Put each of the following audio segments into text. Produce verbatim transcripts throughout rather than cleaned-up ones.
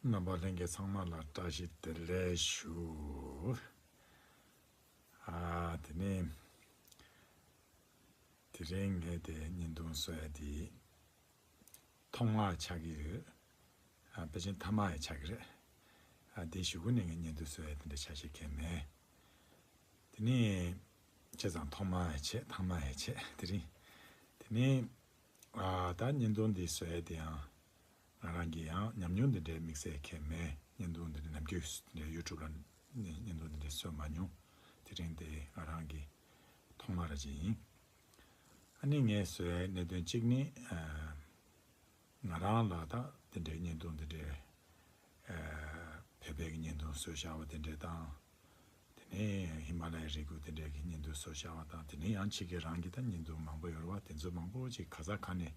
རྣམ་པ་ལྷན་རྒྱས་ཚང་མ་ལ་བཀྲ་ཤིས་བདེ་ལེགས་ཞུ། ཨ་དེ་ནས་དེ་རིང་ངས་དེ་བརྙན་ཐུང་བཟོ་ཡ་དེ་ཐོག་མ་ཆགས་ཀྱི་ཡོད། ཨ་ཕལ་ཆེར་མཐའ་མ་ཡང་ཆགས་ཀྱི་རེད། ཨ་དེ་གཞུག་གུ་ནས་ངས་བརྙན་ཐུང་བཟོ་ཡ་དེ་འདྲ་ཆ་ཤས་གང་ཡང་མེད། དེ་ནས་བྱས་ཙང་ཐོག་མ་ཡང་བྱས་ཐ་མ་ཡང་བྱས་དེ་རིང་། དེ་ནས་ཨ་ད་བརྙན་ཐུང་འདི་བཟོ་ཡ་དེ་ཡང་ང་རང་གི་ཡང་ཉམས་མྱོང་འདི་འདྲའི་དམིགས་བསལ་གང་ཡང་མེད། བརྙན་ཐུང་འདི་འདྲ་ནམ་རྒྱུན་འདི་འདྲ་ཡུ་ཊུབ་ལ་བརྙན་ཐུང་འདི་འདྲ་བཟོས་མ་མྱོང་། དེ་རིང་དེ་ང་རང་གི་ཐོག་མ་ར་ཅིག་ཡིན། ཨ་ནི་ངས་བཟོ་ཡའི་གནད་དོན་གཅིག་ནི་ཨ་ང་རང་ལ་ད་དེ་འདྲའི་བརྙན་ཐུང་དེ་འདྲའི་ཨ་བོད་པའི་གི་བརྙན་ཐུང་བཟོས་བཞག་པ་དེ་འདྲའི་དང་། དེ་ནས་ཧི་མ་ལ་ཡའི་རི་རྒྱུད་དེ་འདྲའི་གི་བརྙན་ཐུང་བཟོས་བཞག་པ་དང་། དེ་ནས་ཡང་ཕྱི་རྒྱལ་རང་གི་ད་བརྙན་ཐུང་མང་པོ་ཡོད་རེད་བ། དེ་ཚོ་མང་པོ་ཅིག་ག་ས་ག་ནས་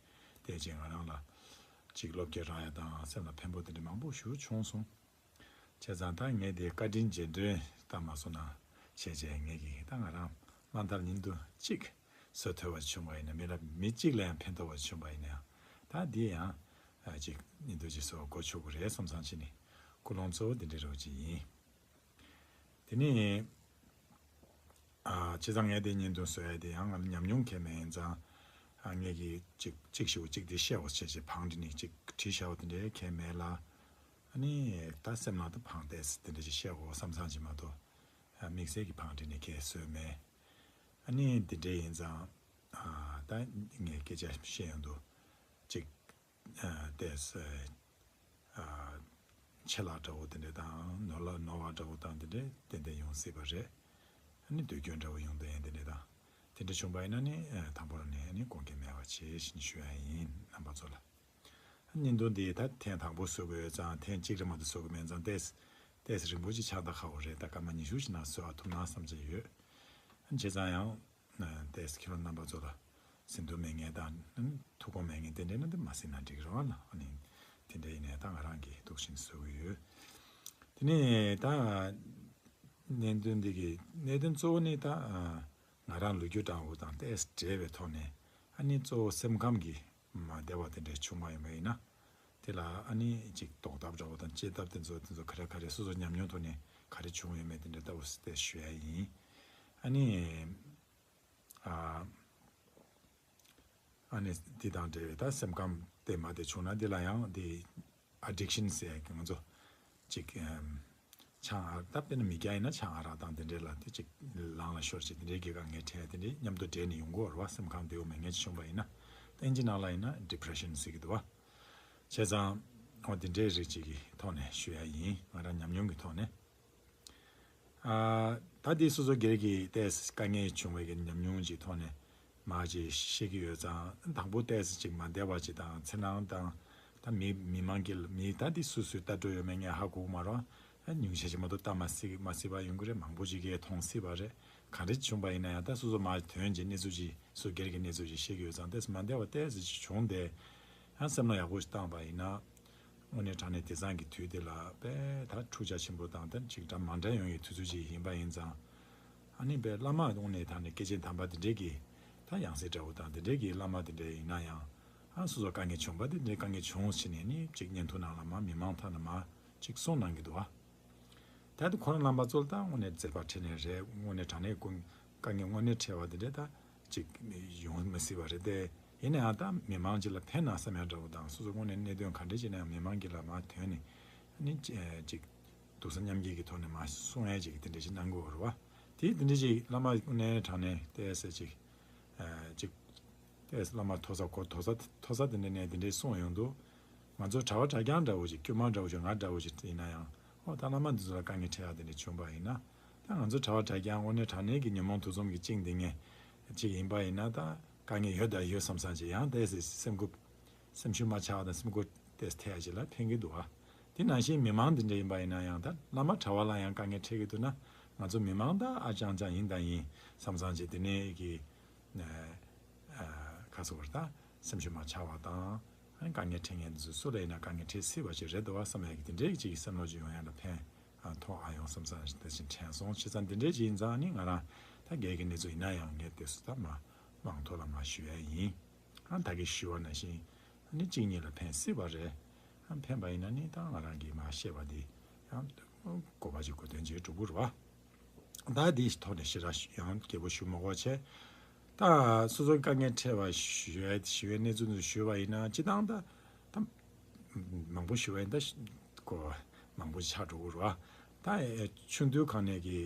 བལྟས་ཅིག་ང་རང་ལ་ཅིག་བློ་སྐྱེད་རག་ཡ་དང་སེམས་ལ་ཕན་པོ་དེ་འདྲ་མང་པོ་ཞིག་བྱུང་སོང་། བྱས་ཙང་ད་ངས་དེ་བཀའ་དྲིན་རྗེས་དྲན་ལྟ་མ་སོང་ན་བྱས་བྱས་ངས་ཀྱིས་ད་ང་རང་མ་མཐར་བརྙན་ཐུང་གཅིག་བཟོ་ཐུབ་པ་བྱུང་བ་ཡིན་ན། མི་ལ་མི་གཅིག་ལ་ཡང་ཕན་ཐོགས་པ་བྱུང་བ་ཡིན་ན་ཡང་ད་འདི་ཡང་ཨ་ཅིག་བརྙན་ཐུང་ཅིག་བཟོ་དགོས་ཆོག་གི་རེད་བསམ་བསམ་བྱས་ནས་ཀུན་སློང་གཙོ་བོ་འདི་འདྲ་རོ་ཅིག་ཡིན། དེ་ནས་ཨ་བྱས་ཙང་ངས་དེ་བརྙན་ཐུང་བཟོ་ཡ་དེ་ཡང་ང་ལ་ཉམས་མྱོང་གང་ཡང་མེད་ཡིན་ཙང་། ཨ་ངས་ཀྱིས་གཅིག་གཅིག་ཞུ་གཅིག་དེ་བཤད་འོ་བྱས་བྱས་བང་བསྒྲིགས་ནས་གཅིག་བྲིས་བཞག་པ་དེ་འདྲའི་གང་ཡང་མེད་ལ། ཨ་ནི་ད་སེམས་ནང་དུ་བང་བསྒྲིགས་དེ་འདྲ་ཞིག་བཤད་འོ་བསམ་བསམ་ཅིག་མ་གཏོགས་ཨ་དམིགས་བསལ་གྱི་བང་བསྒྲིགས་ནས་གང་ཡང་བཟོས་མེད། ཨ་ནི་དེ་འདྲ་ཡིན་ཙང་ཨ་ད་ངས་སྐད་ཆ་བཤད་ཡོང་དུས་གཅིག་ཨ་ཏོག་ཙམ་ཨ་ཆད་ལྷག་འདྲ་བོ་དེ་འདྲ་དང་ནོར་ལ་ནོར་བ་འདྲ་བོ་དང་དེ་འདྲ་ཏན་ཏན་ཡོང་སྲིད་པ་རེད། ཨ་ནི་བསྡུས་སྐྱོན་འདྲ་བོ་ཡོང་དོན་ཡང་དེ་འདྲ་དང་། དེ་འདྲ་བྱུང་པ་ཡིན་ན་ནི་ཨ་དང་པོ་རང་ནས་ཨ་ནི་དགོངས་འགལ་མེད་པ་བྱེད་བཞིན་ཞུ་ཡ་ཡིན་རྣམ་པ་ཚོ་ལ། ཨ་བརྙན་ཐུང་འདི་ད་ཐེངས་དང་པོ་བཟོ་དགོས་ཡོད་ཙང་ཐེངས་གཅིག་ལ་མ་གཏོགས་བཟོ་དགོས་མེད་ཙང་ཏོག་ཙམ་ཏོག་ཙམ་རིང་པོ་ཅིག་ཆགས་ད་ཁག་པོ་རེད། ད་སྐར་མ་ཉི་ཤུ་ཞིག་ནང་བཟོ་བ་ཐུབ་ན་བསམ་གྱི་ཡོད། ཨ་བྱས་ཙང་ཡང་། ཏོག་ཙམ་ཁྱེད་རང་རྣམ་པ་ཚོ་ལ་ཟིན་ཐོ་མེད་མཁན་དང་ཐུགས་དགོངས་མེད་མཁན་དེ་འདྲས་ན་འདི་མ་ཟིན་ན་འགྲིག་རེད་བ་ལ། ཨ་ནི་དེ་འདྲས་ཡིན་ནའི་ད་ང་རང་གིས་འདུག་བཞིན་བཟོ་གི་ཡོད། དེ་ནས་ད་གནད་དོན་འདི་གི་གནད་དོན་གཙོ་བོ་ནི་ད་ང་རང་ལོ་རྒྱུས་འདྲ་བོ་དང་ཏོག་ཙམ་འབྲེལ་བའི་ཐོག་ནས་ཨ་ནི་གཙོ་བོ་སེམས་ཁམས་ཀྱི་མ་བདེ་བ་དེ་འདྲས་བྱུང་བ་ཡིན་པ་ཡིན་ན། དེ་ལ་ཨ་ནི་ཅིག་ཟློག་ཐབས་འདྲ་བོ་དང་བཅོས་ཐབས་དེ་ཚོ་དེ་ཚོ་ག་རེ་ག་རེ་སོ་སོ་ཉམས་མྱོང་ཐོག་ནས་ག་རེ་བྱུང་ཡོད་མེད་དེ་འདྲ་ལྟ་བུ་དེ་ཞུ་ཡ་ཡིན། ཨ་ནི། ཨ་ཨ་ནི་འདི་དང་འབྲེལ་བའི་ད་སེམས་ཁམས་དེ་མ་བདེ་བྱུང་ན་འདི་ལ་ཡང་འདི་ཨ་ཌིག་ཤན་ཟེར་ཡ་གི་ང་ཚོ་ཅིག་ཨམ་ཆང་ཨ་ད་དཔེར་ན་མི་སྐྱ་ཡིན་ན་ཆང་ཨ་རག་དང་དེ་འདྲས་ལ་དེ་ཅིག་ལངས་ལ་ཤོར་ཅིག་དེ་འདྲས་ཀྱི་དཀའ་ངལ་འཕྲད་ཡ་དེ་འདྲས་མཉམ་དུ་འདྲེས་ནས་ཡོང་གི་ཡོད་རེད་བ། སེམས་ཁམས་བདེ་བོ་མེད་མཁན་ཅིག་བྱུང་པ་ཡིན་ན། ད་ཨིན་ཇི་ནང་ལ་ཡིན་ན་ཌི་པི་རེ་ཤན་ཟེར་གྱི་འདུག་བ། བྱས་ཙང་འོ་དེ་འདྲའི་རིགས་ཅིག་གི་ཐོག་ནས་ཞུ་ཡ་ཡིན། ང་རང་ཉམས་མྱོང་གི་ཐོག་ནས། ཨ་ད་དེ་སོ་སོ་སྒེར་གྱི་ཏོག་ཙམ་དཀའ་ངལ་བྱུང་བའི་གི་ཉམས་མྱོང་ཅིག་ཐོག་ནས་མར་ཅིག་བཤད་ཀྱི་ཡོད་ཙང་། དང་པོ་ཏོག་ཙམ་ཅིག་མ་བདེ་བ་ཅིག་དང་འཚེར་སྣང་དང་། ད་མི་མི་མང་གི་མི་ད་དེ་སུ་སུའི་ལྟ་གྲུབ་ཡོད་མེད་ངས་ཧ་གོ་གི་མ་རེད། ཨ་ཉུང་ཤས་ཅིག་མ་གཏོགས་ལྟ་མ་སྲིད་མ་སྲིད་པ་ཡོང་གི་རེད། མང་པོ་ཅིག་གིས་མཐོང་སྲིད་པ་རེད། ག་འདྲ་བྱུང་པ་ཡིན་ན་ཡང་ད་སོ་སོ་མར་དོན་གྱི་གནས་ཚུལ་ཅིག་སོ་སྒེར་གྱི་གནས་ཚུལ་ཅིག་བཤད་ཀྱི་ཡོད་ཙང་ཏོག་ཙམ་མ་བདེ་བ་ཏོག་ཙམ་ཅིག་བྱུང་སྟེ། ཡང་སེམས་ལ་ཡག་པོ་ཞིག་བཏང་པ་ཡིན་ན། དངོས་གནས་དྲང་གནས་དེང་སང་གི་དུས་འདི་ལ་དཔེ་ད་འཁྲུག་ཆ་ཆེན་པོ་དང་ད་ཅིག་འདྲ་མ་འདྲ་ཡོང་ཡའི་དུས་ཚོད་ཅིག་ཡིན་པ་ཡིན་ཙང་། ཨ་ནི་དཔེ་བླ་མ་དངོས་གནས་དྲང་གནས་སྐྱེས་ཆེན་དམ་པ་དེ་འདྲས་ཀྱི་ད་ཡང་སྲིད་འདྲ་བོ་དང་དེ་འདྲས་ཀྱི་བླ་མ་དེ་འདྲས་ཡིན་ན་ཡང་། ཨ་སོ་སོ་དཀའ་ངལ་བྱུང་པ་དེ་འདྲས་དཀའ་ངལ་བྱུང་ཕྱིན་ནས་ནི་ཅིག་བརྙན་ཐུང་ནང་ལ་མ་མི་མང་ཐོག་ནས་མ་ཅིག་གསུང་གནང་གི་འདུག་ཨ། ད་དེ་ཁོ་རང་རྣམ་པ་ཚོ་ལ་ད་དངོས་གནས་མཛད་པ་འཕྲིན་ལས་རེད། དངོས་གནས་དྲང་གནས་ཀུན་དཀའ་ངལ་དངོས་གནས་འཕྲད་པ་དེ་འདྲས་ད་ཅིག་ཡོང་མི་སྲིད་པ་རེད་དེ། ཡིན་ན་ཡང་ད་མི་མང་ཅིག་ལ་ཕན་ན་བསམ་ཡ་འདྲ་བོ་དང་། སོ་སོ་དངོས་གནས་གནད་དོན་ག་འདྲས་ཅིག་ན་ཡང་མི་མང་གི་ལ་མར་ཐོན་ནས་ནི་ཅིག་འདུག་ས་མཉམ་སྐྱེད་ཀྱི་ཐོག་ནས་མར་གསུང་ཡ་ཅིག་དེ་འདྲས་ཅིག་གནང་དགོས་པ་རེད་བ། དེ་དེ་འདྲས་ཅིག་བླ་མ་དངོས་གནས་དྲང་གནས་ཏོག་ཙམ་ཅིག་ཅིག་ཏོག་ཙམ་བླ་མ་མཐོ་ས་གོ་མཐོ་ས་མཐོ་ས་དེ་འདྲས་ནས་དེ་འདྲས་གསུང་ཡོང་དུས། ང་ཚོ་གྲྭ་བ་གྲྭ་རྐྱང་འདྲ་བོ་ཅིག་དཀྱུས་མ་འདྲ་བོ་ཅིག་ང་འདྲ་བོ་ཅིག་ཡིན་ན་ཡང་། ཨོ་ད་བླ་མ་འདི་ཚོ་ལ་དཀའ་ངལ་འཕྲད་ཡ་དེ་འདྲ་བྱུང་པ་ཡིན་ན། ད་ང་ཚོ་གྲྭ་བ་གྲྭ་རྐྱང་དངོས་གནས་དྲང་གནས་ཀྱི་ཉོན་མོངས་དུག་གསུམ་གྱི་བཅིངས་འདི་ངས་ཅིག་ཡིན་པ་ཡིན་ན། ད་དཀའ་ངལ་ཡོད་ད་ཡོད་བསམ་བསམ་ཅིག་ཡང་ཏོག་ཙམ་སེམས་འགུལ་སེམས་ཤུགས་མ་ཆག་པ་དང་སེམས་འགུལ་ཏོག་ཙམ་ཐེབས་ཡ་ཅིག་ལ་ཕན་གྱི་འདུག་ཨ། དེ་ནང་བཞིན་མི་མང་འདི་འདྲ་ཡིན་པ་ཡིན་ན་ཡང་། ད་བླ་མ་གྲྭ་བ་ལ་ཡང་དཀའ་ངལ་འཕྲད་ཀྱི་འདུག་ན། ང་ཚོ་མི་མང་ད་ཨ་ཅང་ཅང་ཡིན་ད་ཡིན་བསམ་བསམ་ཅིག་དེ་ནས་ཀྱི་ཁ་སོ་བར་ད་སེམས་ཤུགས་མ་ཆག་པ་དང་། ཨ་ནི་དཀའ་ངལ་འཕྲད་མཁན་དེ་ཚོ་སུ་ལ་ཡིན་ན་དཀའ་ངལ་འཕྲད་སྲིད་པ་ཅིག་རེད་འདུག་བ་བསམ་ཡག་གི་དེ་འདྲའི་ཅིག་གི་བསམ་བློ་ཅིག་ཡོང་ཡག་ལ་ཕན་ཨ་ཐོགས་ཨ་ཡོང་བསམ་བསམ་ཞིག་དེ་བཞིན་དྲན་སོང་། བྱས་ཙང་དེ་འདྲའི་ཅིག་ཡིན་ཙང་ནི་ང་རང་ད་སྒེར་གྱི་གནས་ཚུལ་ཡིན་ན་ཡང་ངས་དེ་ཚོ་ད་མ་མང་ཐོག་ལ་མ་ཞུ་ཡ་ཡིན། ཨ་ད་གིན་ཞུ་བ་ནང་བཞིན་ཨ་ནི་གཅིག་གཉིས་ལ་ཕན་སྲིད་པ་རེད། ཕན་པ་ཡིན་ན་ནི་ད་ང་རང་གིས་མར་བཤད་པ་འདི་ཡང་གོ་བ་ཅིག་གོ་དོན་ཅིག་འགྲོ་གི་རེད་བ། ད་འདིའི་ཐོག་ནས་ཞེ་དྲག་ཡང་རྒྱས་པོ་ཞུ་མ་དགོས་བྱས། ད་སོ་སོའི་དཀའ་ངལ་འཕྲད་པ་ཞུ་ཡ་ཞུ་བའི་གནས་ཚུལ་འདི་ཞུས་པ་ཡིན་ན་སྤྱིར་བཏང་ད་ད་མང་པོ་ཞུ་བ་ཡིན་ད་གོ་བ་མང་པོ་ཆགས་འགྲོ་གི་རེད་བ། ད་ཆུང་དུས་སྒང་ནས་ཀྱི་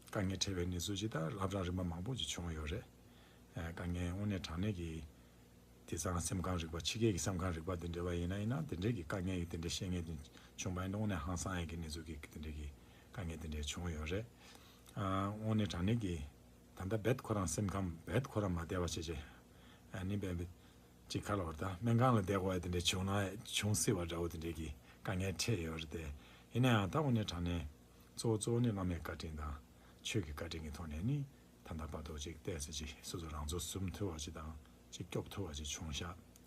དཀའ་ངལ་འཕྲད་པའི་གནས་ཚུལ་ཅིག་ད་སློབ་གྲྭ་རིམ་པ་མང་པོ་ཅིག་བྱུང་ཡོད་རེད། དཀའ་ངལ་དངོས་གནས་དྲང་གནས་ཀྱི་དེང་སང་སེམས་ཁམས་རིག་པ་ཕྱི་རྒྱལ་གྱི་སེམས་ཁམས་རིག་པ་དེ་འདྲ་བ་ཡིན་ན་ཡིན་ན་དེ་འདྲའི་གི་དཀའ་ངལ་གྱི་དེ་འདྲའི་བཤད་མཁན་དེ་བྱུང་བ་ཡིན་ན་དངོས་གནས་ཧང་སང་ཡ་གི་གནས་ཚུལ་གྱི་དེ་འདྲའི་གི་དཀའ་ངལ་དེ་འདྲའི་བྱུང་ཡོད་རེད། ཨ་དངོས་གནས་དྲང་གནས་ཀྱི་ད་ལྟ་རྦད་ཁོ་རང་སེམས་ཁམས་རྦད་ཁོ་རང་མ་བདེ་བ་བྱས་བྱས་ཨ་ནི་བན་བན་ཅིག་ཁ་ལོར་ད་སྨན་ཁང་ལ་བསྡད་དགོས་ཡ་དེ་འདྲའི་བྱུང་ན་བྱུང་སྲིད་པ་འདྲ་བོ་དེ་འདྲའི་གི་དཀའ་ངལ་འཕྲད་ཡོད་རེད་དེ། ཡིན་ན་ཡང་ད་དངོས་གནས་དྲང་གནས་གཙོ་བོ་གཙོ་བོ་ནི་བླ་མའི་བཀའ་དྲིན་དང་ཆོས་ཀྱི་བཀའ་དྲིན་གྱི་ཐོག་ནས་ནི། ད་ལྟ་བར་དུ་ཅིག་བལྟས་ཚེ་ཅིག་སོ་སོ་རང་ཚོ་ཟུམ་ཐུབ་པ་ཅིག་དང་ཅིག་སྐྱོབ་ཐུབ་པ་ཅིག་བྱུང་ཤག་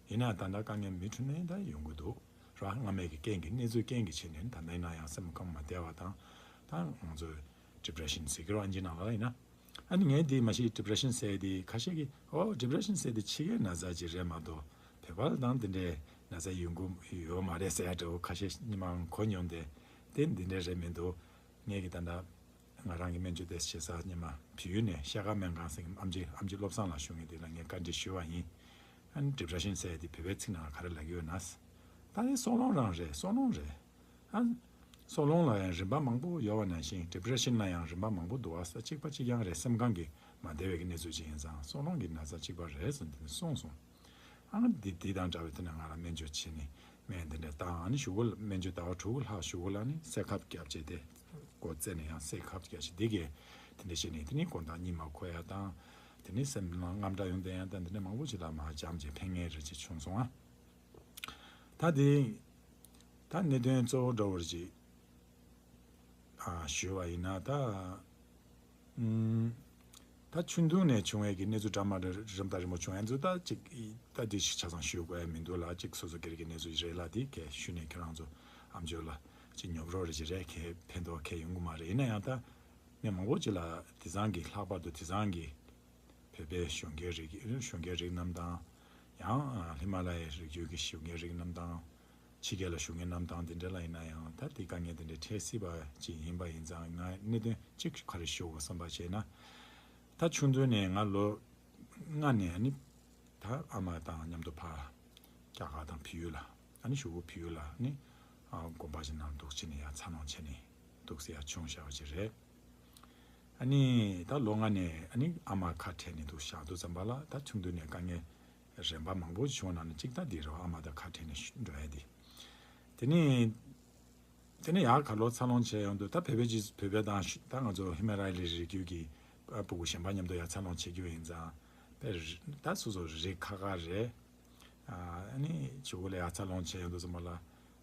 ཡིན་ན་ད་ལྟ་དཀའ་ངལ་མུ་མཐུད་ནས་ད་ཡོང་གི་འདུག་ར། སྔ་མའི་གི་རྐྱེན་གྱིས་གནས་ཚུལ་རྐྱེན་གྱིས་བྱས་ནས་ད་ལྟ་ཡིན་ན་ཡང་སེམས་ཁམས་མ་བདེ་བ་དང་ད་ང་ཚོ་depression་ཟེར་གི་རོ་ཨིན་ཇི་ནང་ལ་ཡིན་ན། ཨ་ནི་ངས་འདི་མ་གཞི་depression་ཟེར་དེ་ཁ་ཤས་ཀྱིས་ཨོ་depression་ཟེར་དེ་ཕྱི་རྒྱལ་ན་ཚ་ཅིག་རེད་མ་གཏོགས་བོད་པ་ལ་དང་འདི་འདྲའི་ན་ཚ་ཡོང་གི་ཡོད་མ་རེད་ཟེར་ཡ་འདྲ་བོ་ཁ་ཤས་སྔོན་མ་གོ་མྱོང་སྟེ་དེ་འདི་འདྲའི་རེད་མི་འདུག་ངས་ཀྱི་ད་ལྟ། ང་རང་གི་སྨན་བཅོས་དེ་བྱེད་ས་སྔོན་མ་བལ་ཡུལ་ནས་ཤ་ཁ་སྨན་ཁང་ཟེར་ཨམ་ཆི་ཨམ་ཆི་བློ་བཟང་ལགས་ཞུ་མཁན་དེ་ལ་ངས་བཀའ་འདྲི་ཞུས་པ་ཡིན། ཨ་ནི་depression་ཟེར་ཡ་དེ་བོད་པའི་ཚིག་ནང་ལ་ག་རེ་ལབ་ཀྱི་ཡོད་ན། ད་ནི་སྲོག་རླུང་རང་རེད་སྲོག་རླུང་རེད། ཨ་སྲོག་རླུང་ལ་ཡང་རིམ་པ་མང་པོ་ཡོད་པ་ནང་བཞིན་depression་ལ་ཡང་རིམ་པ་མང་པོ་འདུག་བ་ས་གཅིག་པ་གཅིག་རྐྱང་རེད་སེམས་ཁམས་ཀྱི་མ་བདེ་བའི་གི་གནས་ཚུལ་ཅིག་ཡིན་ཙང་སྲོག་རླུང་གི་ན་ཚ་གཅིག་པ་རེད་ཟེར་འདི་ནས་གསུངས་སོང་། ཨ་ནི་འདི་འདི་དང་འདྲ་བའི་ཐད་ནས་ང་ལ་སྨན་བཅོས་བྱས་ནས་སྨན་འདི་འདྲ་བཏང་ཨ་ནི་གཞུག་གུ་ལ་སྨན་བཅོས་ཟླ་བ་དྲུག་ལྷག་གཞུག་གུ་ལ་ནི་སེ་ཁབ་བརྒྱབ་བྱས་ཏེ་སྒོ་རྩེ་ནས་ཡང་སེ་ཁབ་བརྒྱབ་བྱས་འདི་གས་དེ་འདྲ་བྱས་ནས་དེ་ནི་དགོང་དག་གཉིད་མ་ཁུག་ཡ་དང་དེ་ནི་སེམས་ནང་དངངས་སྐྲག་ཡོང་བསྡད་ཡ་དང་འདི་འདྲ་མང་པོ་ཅིག་ལ་མར་འཇམ་བྱས་ཕན་ངེས་རེ་ཅིག་བྱུང་སོང་ཨ། ད་དེ་ད་གནད་དོན་གཙོ་བོ་འདྲ་བོ་རེ་ཅིག་ཞུས་པ་ཡིན་ན་ད། ད་ཆུང་དུས་ནས་བྱུང་བའི་གི་གནས་ཚུལ་འདྲ་མ་འདྲ་རིམ་དང་རིམ་པ་བྱུང་ཡ་ཚོ་ད་ཅིག་ད་དེ་ཞིག་ཆ་ཚང་ཞུ་དགོས་ཡ་མི་འདུག་ལ་ཅིག་སོ་སོ་སྒེར་གྱི་གནས་ཚུལ་རེད་ལ་དེ་གས་ཞུས་ནས་ཁྱོད་རང་ཚོ་ཨམ་ཅོག་ལ་ཅིག་ཉོབ་རོགས་རེ་ཅིག་རེད་གས་ཕན་ཐོགས་གས་ཡོང་གི་མ་རེད། ཡིན་ན་ཡང་ད་མི་མང་པོ་ཅིག་ལ་དེང་སང་གི་ལྷག་པར་དུ་དེང་སང་གི་བོད་པའི་གཞོན་སྐྱེས་རིགས་གཞོན་སྐྱེས་རིགས་རྣམས་དང་ཡང་ཧི་མ་ལ་ཡའི་རི་རྒྱུད་ཀྱི་གཞོན་སྐྱེས་རིགས་རྣམས་དང་། ཕྱི་རྒྱལ་ལ་བཞུགས་མཁན་རྣམས་དང་དེ་འདྲ་ལ་ཡིན་ན་ཡང་ད་དེ་དཀའ་ངལ་དེ་འདྲ་འཕྲད་སྲིད་པ་ཅིག་ཡིན་པ་ཡིན་ཙང་ང་གནད་དོན་གཅིག་ག་རེ་ཞུ་དགོས་བསམ་པ་བྱས་ན། ད་ཆུང་དུས་ནས་ང་ལོ་ལྔ་ནས་ཨ་ནི་ད་ཨ་མ་དང་མཉམ་དུ་ཕར་རྒྱ་གར་དང་བལ་ཡུལ་ལ་ཨ་ནི་གཞུག་གུ་བལ་ཡུལ་ལ་ཨ་ནི་དགོན་པ་ཞིག་ནང་འདུག་བྱས་ནས་ཡར་འཚར་ལོངས་བྱས་ནས་འདུག་སེ་ཡར་བྱུང་བཞག་པ་ཅིག་རེད། ཨ་ནི་ད་ལོ་ལྔ་ནས་ཨ་ནི་ཨ་མ་ཁ་བྲལ་ནས་འདུག་བཞག་དུས་ཙམ་པ་ལ་ད་ཆུང་དུས་ནས་དཀའ་ངལ། རིམ་པ་མང་པོ་བྱུང་བ་ནང་ནས་གཅིག་ད་འདི་རེད་བ་ཨ་མ་དང་ཁ་བྲལ་ནས་འགྲོ་ཡ་དེ། དེ་ནས་དེ་ནས་ཡར་ག་ལོ་འཚར་ལོངས་བྱས་ཡོང་དུས་ད་བོད་པའི་ཅིག་བོད་པའི་དང་ད་ང་ཚོ་ཧི་མ་ལ་ཡའི་རི་རྒྱུད་ཀྱི་སྤུ་གུ་གཞན་པ་མཉམ་དུ་ཡར་འཚར་ལོངས་བྱེད་རྒྱུ་ཡིན་ཙང་དཔེ་ད་སོ་སོ་རི་ཁ་ཁ་རེད། ཨ་ནི་གཞུག་གུ་ལ་ཡར་འཚར་ལོངས་བྱས་ཡོང་དུས་ཙམ་པ་ལ་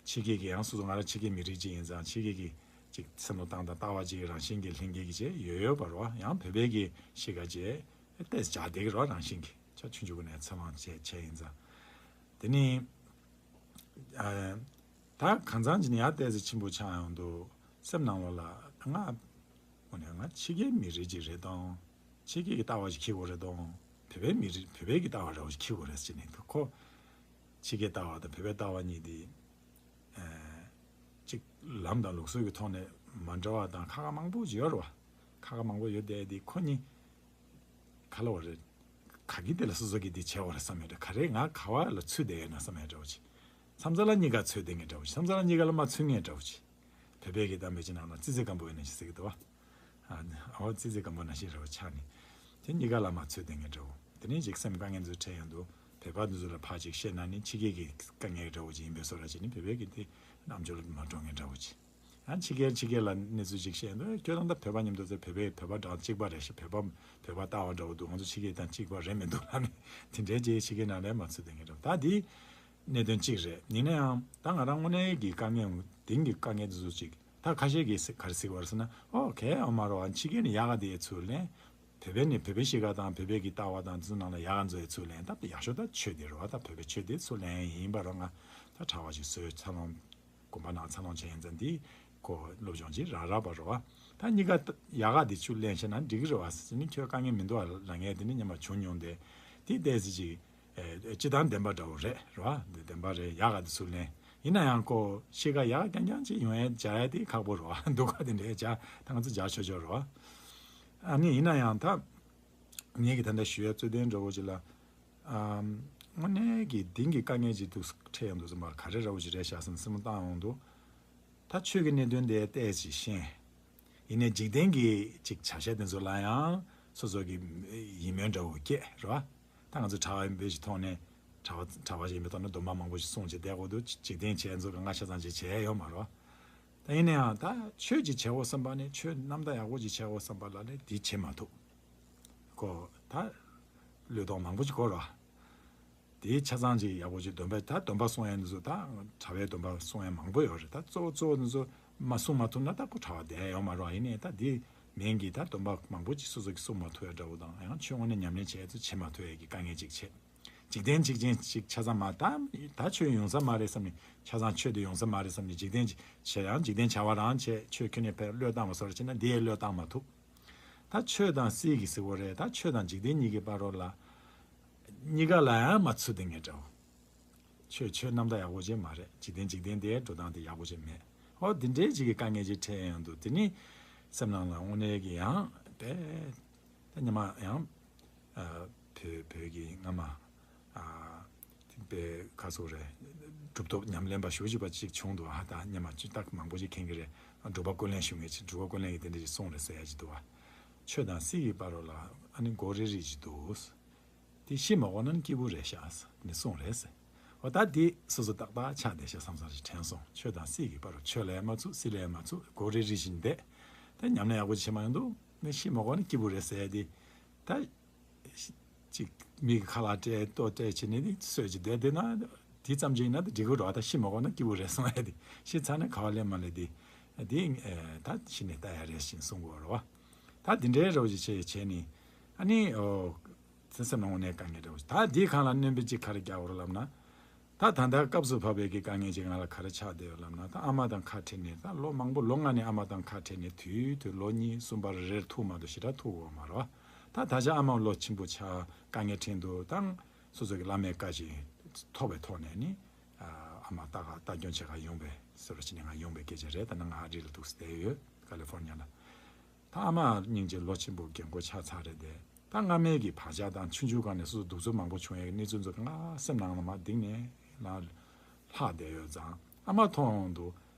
ཕྱི་རྒྱལ་གྱི་ཡང་སོ་སོ་ང་རང་ཕྱི་རྒྱལ་མི་རིགས་ཅིག་ཡིན་ཙང་ཕྱི་རྒྱལ་གྱི་ཅིག་སེམས་ལ་བཏང་དང་ལྟ་བ་ཅིག་རང་བཞིན་གྱི་ལྷན་སྐྱེས་ཀྱི་ཅིག་ཡོད་ཡོད་པ་རེད་བ་ཡང་བོད་པའི་གི་གཤིས་ཀ་ཅིག་ཏེས་བྱ་བསྡད་ཀྱི་རོ་རང་བཞིན་གྱིས་ཆ་ཆུང་ཆུང་གི་ནས་འཚར་ལོངས་བྱས་བྱས་ཡིན་ཙང་། དེ་ནི་ཨ་ད་གང་ཚང་ཅིག་ནི་ཡར་ཏེས་ཆེན་པོ་ཆགས་ཡོང་དུས་སེམས་ནང་ལོགས་ལ་ང་འོ་ནས་ང་ཕྱི་རྒྱལ་མི་རིགས་ཅིག་རེད་དང་ཕྱི་རྒྱལ་གྱི་ལྟ་བ་ཞིག་འཁྱེར་དགོས་རེད་དང་བོད་པའི་མི་རིགས་བོད་པའི་གི་ལྟ་བ་འདྲ་བོ་ཞིག་འཁྱེར་དགོས་རེད་ཟེར་ནས་ཁོ་ཕྱི་རྒྱལ་ལྟ་བ་དང་བོད་པའི་ལྟ་བ་གཉིས་དེ་ཨ་ཅིག་ལམ་དང་ལུགས་སྲོལ་གྱི་ཐོག་ནས་མ་འདྲ་བ་དང་ཁ་ཁ་མང་པོ་ཡོད་རེད་བ། ཁ་ཁ་མང་པོ་ཡོད་བསྡད་དེ་ཁོ་གཉིས། ག་ལ་བ་རེད། ག་གི་དེ་ལ་སོ་སོ་གི་དེ་བྱས་བ་རེད་བསམ་ཡོད་འདྲ་ག་རེ་ང་ག་བ་ལ་ཚུད་བསྡད་ཡོད་ན་བསམ་ཡོད་འདྲ་བོ་ཅིག་མཚམས་མཚམས་ལ་གཉིས་ཀ་ཚུད་བསྡད་ངེས་འདྲ་བོ་ཅིག་མཚམས་མཚམས་ལ་གཉིས་ཀ་ལ་མ་ཚུད་ངེས་འདྲ་བོ་ཅིག་བོད་པའི་གི་གཏམ་དཔེ་ཅིག་ནང་ན་ཙི་ཙི་སྐམ་པོ་ཡོད་ན་ཞིག་ཟེར་གི་འདུག་བ། ཨ་ཨོ་ཙི་ཙི་སྐམ་པོ་ན་ཞིག་རེ་བ་ཆགས་ནས་དེ་གཉིས་ཀ་ལ་མ་ཚུད་བསྡད་ངེས་འདྲ་བོ་དེ་ནས་ཅིག་སེམས་དཀའ་ངལ་འཛུལ་འཕྲད་ཡོང་དུས་བོད་པ་འདི་ཚོ་ལ་ཕར་ཅིག་བཤད་ན་ནི་ཕྱི་རྒྱལ་གི་དཀའ་ངལ་འདྲ་བོ་ཅིག་ཡིན་པའི་བཟོ་འདྲ་ཅིག་ནི་བོད་པའི་གི་དེ་རྣམ་འགྱུར་མ་འགྲོ་ངེས་འདྲ་བོ་ཅིག་ཡང་ཕྱི་རྒྱལ་ཕྱི་རྒྱལ་ལ་གནས་ཚུལ་ཅིག་བཤད་འདུག་ཁྱོད་རང་ད་བོད་པ་མཉམ་དུ་ཚེ་བོད་པའི་བོད་པ་འདྲ་གཅིག་པ་རེད་ཤག་བོད་པ་བོད་པ་ལྟ་བ་འདྲ་བོ་འདུག་ང་ཚོ་ཕྱི་རྒྱལ་དང་གཅིག་པ་རེད་མི་འདུག་ལབ་ནས་དེ་འདྲའི་རྗེས་ཕྱི་རྒྱལ་ནང་ལ་མ་ཚུད་བསྡད་ངེས་འདྲ་བོ་ད་དེ་གནད་དོན་གཅིག་རེད། ཡིན་ན་ཡང་ད་ང་རང་དངོས་གནས་ཀྱི་དཀའ་ངལ་དེང་གི་དཀའ་ངལ་དེ་ཚོ་ཅིག་ད་ཁ་ཤས་ཀྱིས་ག་རེ་ཟེར་བ་རེད་ཟེར་ན་ཨོ་ཁེ་ཨ་མ་རོ་ཨ་ཕྱི་རྒྱལ་ནས་ཡག་ག་དེ་ཚུར་ལེན། བོད་པའི་ནས་བོད་པའི་གཤིས་ཀ་དང་བོད་པའི་གི་ལྟ་བ་དང་དེ་ཚོ་ནང་ལ་ཡག་ག་འཛོལ་ཚུར་ལེན་ད་ཡག་ཤོས་ད་ཆོས་དེ་རེད་བ། ད་བོད་པའི་ཆོས་དེ་ཚུར་ལེན་ཡིན་པ་རོ་ང་ད་གྲྭ་པ་ཞིག་བཟོས་འཚར་ལོངས། དགོན་པ་ནང་འཚར་ལོངས་བྱས་ཡིན་ཙང་འདི་ཁོ་སློབ་སྦྱོང་ཅིག་རག་རག་པ་རེད་བ། ད་གཉིས་ཀ་ཡག་ག་འདི་ཚུར་ལེན་ཤེས་ན་འགྲིག་གི་རེད་བ་ཟེར་ནི་ཁྱོད་དཀའ་ངལ་མི་འདུག་བ་ལབ་མཁན་དེ་ནི་སྔོན་མ་བྱུང་མྱོང་སྟེ་དེ་ཏོག་ཙམ་ཅིག་ཨེ་སྤྱིར་བཏང་བདེན་པ་འདྲ་བོ་རེད་རེད་བ། འདི་བདེན་པ་རེད། ཡག་ག་འདི་ཚུར་ལེན་ ཡིན་ན་ཡང་ཁོ་གཤིས་ཀ་ཡག་རྐྱང་རྐྱང་ཅིག་ཡོང་ཡས་བྱ་ཡས་དེ་ཁག་པོ་རེད་བ། སྡུག་ག་དེ་འདྲའི་བྱ་ད་ང་ཚོ་བྱ་ཆོག་ཆོག་རེད་བ། ཨ་ནི་ཡིན་ན་ཡང་ད་ངེད་ཀྱི་ད་ལྟ་ཞུ་ཡས་རྩོད་དོན་འདྲ་བོ་ཅིག་ལ། ཨམ། དངོས་གནས་ཀྱི་དེང་གི་དཀའ་ངལ་ཅིག་འདུག་འཕྲད་ཡོང་འདུག་ཟེར་མ་ག་རེ་འདྲ་བོ་ཅིག་རེད་ཤག་བསམ་བསམ་བློ་བཏང་ཡོང་འདུག་ད་ཆོས་ཀྱི་གནད་དོན་དེ་ཏོག་ཙམ་ཤེས། ཡིན་ནའི་འཇིག་རྟེན་གྱི་ཅིག་བྱ་བྱེད་དེ་ཚོ་ལ་ཡང་སོ་སོ་གི་ཡིད་སྨོན་འདྲ་བོ་སྐྱེས་རེད་བ། ད་ང་ཚོ་གྲྭ་པ་ཡིན་པའི་ཞིག་ཐོག་ནས་གྲྭ་པ་གྲྭ་པ་ཞིག་ཡིན་པའི་ཐོག་ནས་སྡོམ་པ་མང་པོ་ཞིག་སྲུང་བྱས་བསྡད་དགོས་འདུག་འཇིག་རྟེན་བྱས་ཚོ་གི་ང་ཆ་ཚང་ཅིག་བྱས་ཡོད་མ་རེད་བ། ད་ཡིན་ན་ཡང་ད་ཆོས་ཅིག་བྱེད་དགོས་བསམ་པ་ནས་ཆོས་རྣམ་དག་ཡག་པོ་ཅིག་བྱེད་དགོས་བསམ་པ་ལ་ནི་འདི་བྱེད་མ་ཐུབ། ཁོ་ད་བློས་གཏོང་མང་པོ་ཅིག་དགོས་རེད་བ། དེའི་ཆ་ཚང་ཅིག་ཡག་པོ་ཅིག་སྡོམ་པ་ད་སྡོམ་པ་སྲུང་ཡས་འདི་ཚོ་ད་གྲྭ་པའི་སྡོམ་པ་སྲུང་ཡས་མང་པོ་ཡོད་རེད། ད་གཙོ་བོ་གཙོ་བོ་འདི་ཚོ་མ་སྲུང་མ་ཐུབ་ན་ད་ཁོ་གྲྭ་པ་བསྡད་ཡོད་མ་རེད་བ། ཡིན་ནའི་ད་དེ་མིན་གྱི་ད་སྡོམ་པ་མང་པོ་ཅིག་སོ་སོ་གིས་སྲུང་མ་ཐུབ་ཡས་འདྲ་བོ་དང་ཡང་ཆོས་དངོས་གནས་ཉམས་ལེན་བྱེད་ཡས་ཚོ་བྱེད་མ་ཐུབ་ཡས་ཀྱི་དཀའ་ངལ་ཅིག་བྱེད། འཇིག་རྟེན་འཇིག་རྟེན་ཅིག་ཆ་ཚང་མ་ད་ད་ཆོས་ཡོང་ས་མ་རེད་བསམ་ནས་ཆ་ཚང་ཆོས་དེ་ཡོང་ས་མ་རེད་བསམ་ནས་འཇིག་རྟེན་ཅིག་བྱེད་ཡང་འཇིག་རྟེན་བྱ་བ་རང་བྱེད། ཆོས་ཁྱོན་ནས་ཕར་བློས་བཏང་བ་སོར་བྱེད་ན་འདི་ཡས་བློས་བཏང་མ་ཐུབ། ད་ཆོས་དང་སྲིད་ཀྱི་ཟེར་བ་རེད། ད་ཆོས་དང་འཇིག་རྟེན་གཉིས་ཀྱི་བར་རོ་ལ། གཉིས་ཀ་ལ་ཡང་མ་ཚུད་དེ་ངས་འདྲ་བོ། ཆོས་ཆོས་རྣམ་དག་ཡག་པོ་ཅིག་མ་རེད། འཇིག་རྟེན་འཇིག་རྟེན་དེའི་འགྲོ་སྟངས་དེ་ཡག་པོ་ཅིག་མེད། ཨོ་འདི་འདྲའི་ཅིག་གི་དཀའ་ངལ་ཅིག་འཕྲད་ཡོང་དུས་དེ་ནི་སེམས་ནང་ལ་དངོས་གནས་ཀྱི་ཡང་དཔེ་ད་སྔོན་མ་ཡང་ཨ་བོད་བོད་ཀྱི་སྔ་མ་ཨ་དཔེ་ཁ་སོ་རེད། གྲུབ་ཐོབ་ཉམས་ལེན་པ་ཞུ་བཞུགས་པ་ཅིག་བྱུང་འདུག་ཨ་ད་སྔོན་མ་ཅིག་ཏག་མང་པོ་ཅིག་མཁྱེན་གྱི་རེད། འབྲུག་པ་ཀུན་གླེང་ཞུ་མཁན་ཅིག་འབྲུག་པ་ཀུན་གླེང་གིས་དེ་འདྲ་ཅིག་གསུངས་རེད་ཟེར་ཡ་ཅིག་འདུག་བ། ཆོས་དང་སྲིད་ཀྱི་བར་རོ་ལ་ཨ་ནི་མགོ་རིལ་རིལ་ཅིག་འདུག་དེ་ཤི་མ་དགོས་ན་སྐྱིད་པོ་རེད་ཤག་ནི་གསུངས་རེད་ཟེར། འོ་ད་དེ་སོ་སོ་ཏག་ཏག་ཆགས་བསྡད་ཤག་བསམ་བསམ་ཞིག་དྲན་སོང་། ཆོས་དང་སྲིད་ཀྱི་བར་རོ་ཆོས་ལ་ཡང་མ་ཚུད་སྲིད་ལ་ཡང་མ་ཚུད་མགོ་རིལ་རིལ་བཞིན་བསྡད། ད་ཉམས་ལེན་ཡག་པོ་བྱེད་མ་ཡོང་འདུག་ནི་ཤི་མ་དགོས་ན་སྐྱིད་པོ་རེད་ཟེར་ཡ་དེ། ད་ཅིག་མི་གི་ཁ་ལག་སྤྲད་ལྟོ་སྤྲད་བྱས་ནས་ནི་གསོད་ཅིག་བསྡད་བསྡད་ན་དེ་ཙམ་ཅིག་ཡིན་ན་དེ་འགྲིག་གི་རེད་བ། ད་ཤི་མ་དགོས་ན་སྐྱིད་པོ་རེད་གསུང་ཡ་དེ། ཤི་ཚར་ནས་ག་བ་ལེན་མ་ལེན་དེ་དེ་ད་ཤི་ནས་ལྟ་ཡ་རེད་ཞེས་གསུང་གི་ཡོད་རེད་བ། ད་དེ་འདྲའི་རོགས་ཅིག་བྱས་བྱས་ནས་ཨ་ནི་ཨོ། དེ་སེམས་ནང་དངོས་གནས་དཀའ་ངལ་འདྲ་བོ་ཞིག་ད་འདིའི་སྒང་ལ་སྣོན་པ་ཅིག་ག་རེ་རྒྱག་དགོས་རེད་ལབ་ན། ད་ད་ལྟ་སྐབས་སུ་བབས་པའི་གི་དཀའ་ངལ་ཅིག་ང་ལ་ག་རེ་ཆགས་བསྡད་ཡོད་ལབ་ན། ད་ཨ་མ་དང་ཁ་བྲལ་ནས་ད་ལོ་མང་པོ་ལོ་ལྔ་ནས་ཨ་མ་དང་ཁ་བྲལ་ནས་དུས་དུས་ལོ་གཉིས་གསུམ་པར་རེར་ཐུག་མ་གཏོགས་ཞེ་དྲག་ཐུག་ཡོད་མ་རེད་བ། ད་ད་ཆ་ཨ་མ་ལོ་ཆེན་པོ་ཆགས་དཀའ་ངལ་འཕྲད་འདུག་ད་སོ་སོ་གི་བླ་མའི་བཀའ་བཞིན་ཐོབ་པའི་ཐོག་ནས་ནི་ཨ་མ་ལྟ་ག་ལྟ་སྐྱོང་བྱེད་ག་ཡོང་པའི་སོ་ར་ཕྱི་ནས་ང་ཡོང་པའི་སྐད་ཆ་རེད། ད་ནི་ང་ཨ་རི་ལ་འདུག་བསྡད་ཡོད། ཀ་ལི་ཧྥོར་ཉ་ལ། ད་ཨ་མ་སྙིང་རྗེ་ལོ་ཆེན་པོ་རྒན་གོག་ཆགས་ཚར་རེད་དེ། ད་སྔ་མའི་གི་བག་ཆགས་དང་ཆུང་ཆུང་སྒང་ནས་སོ་སོ་གདུག་རྩུབ་མང་པོ་བྱུང་ཡའི་གནས་ཚུལ་ཚོ་ང་སེམས་ནང་ལ་མར་གཏིང་ནས་ལ་ལྷག་བསྡད་ཡོད་ཙང་ཨ་མ་མཐོང་ཡོང་དུས་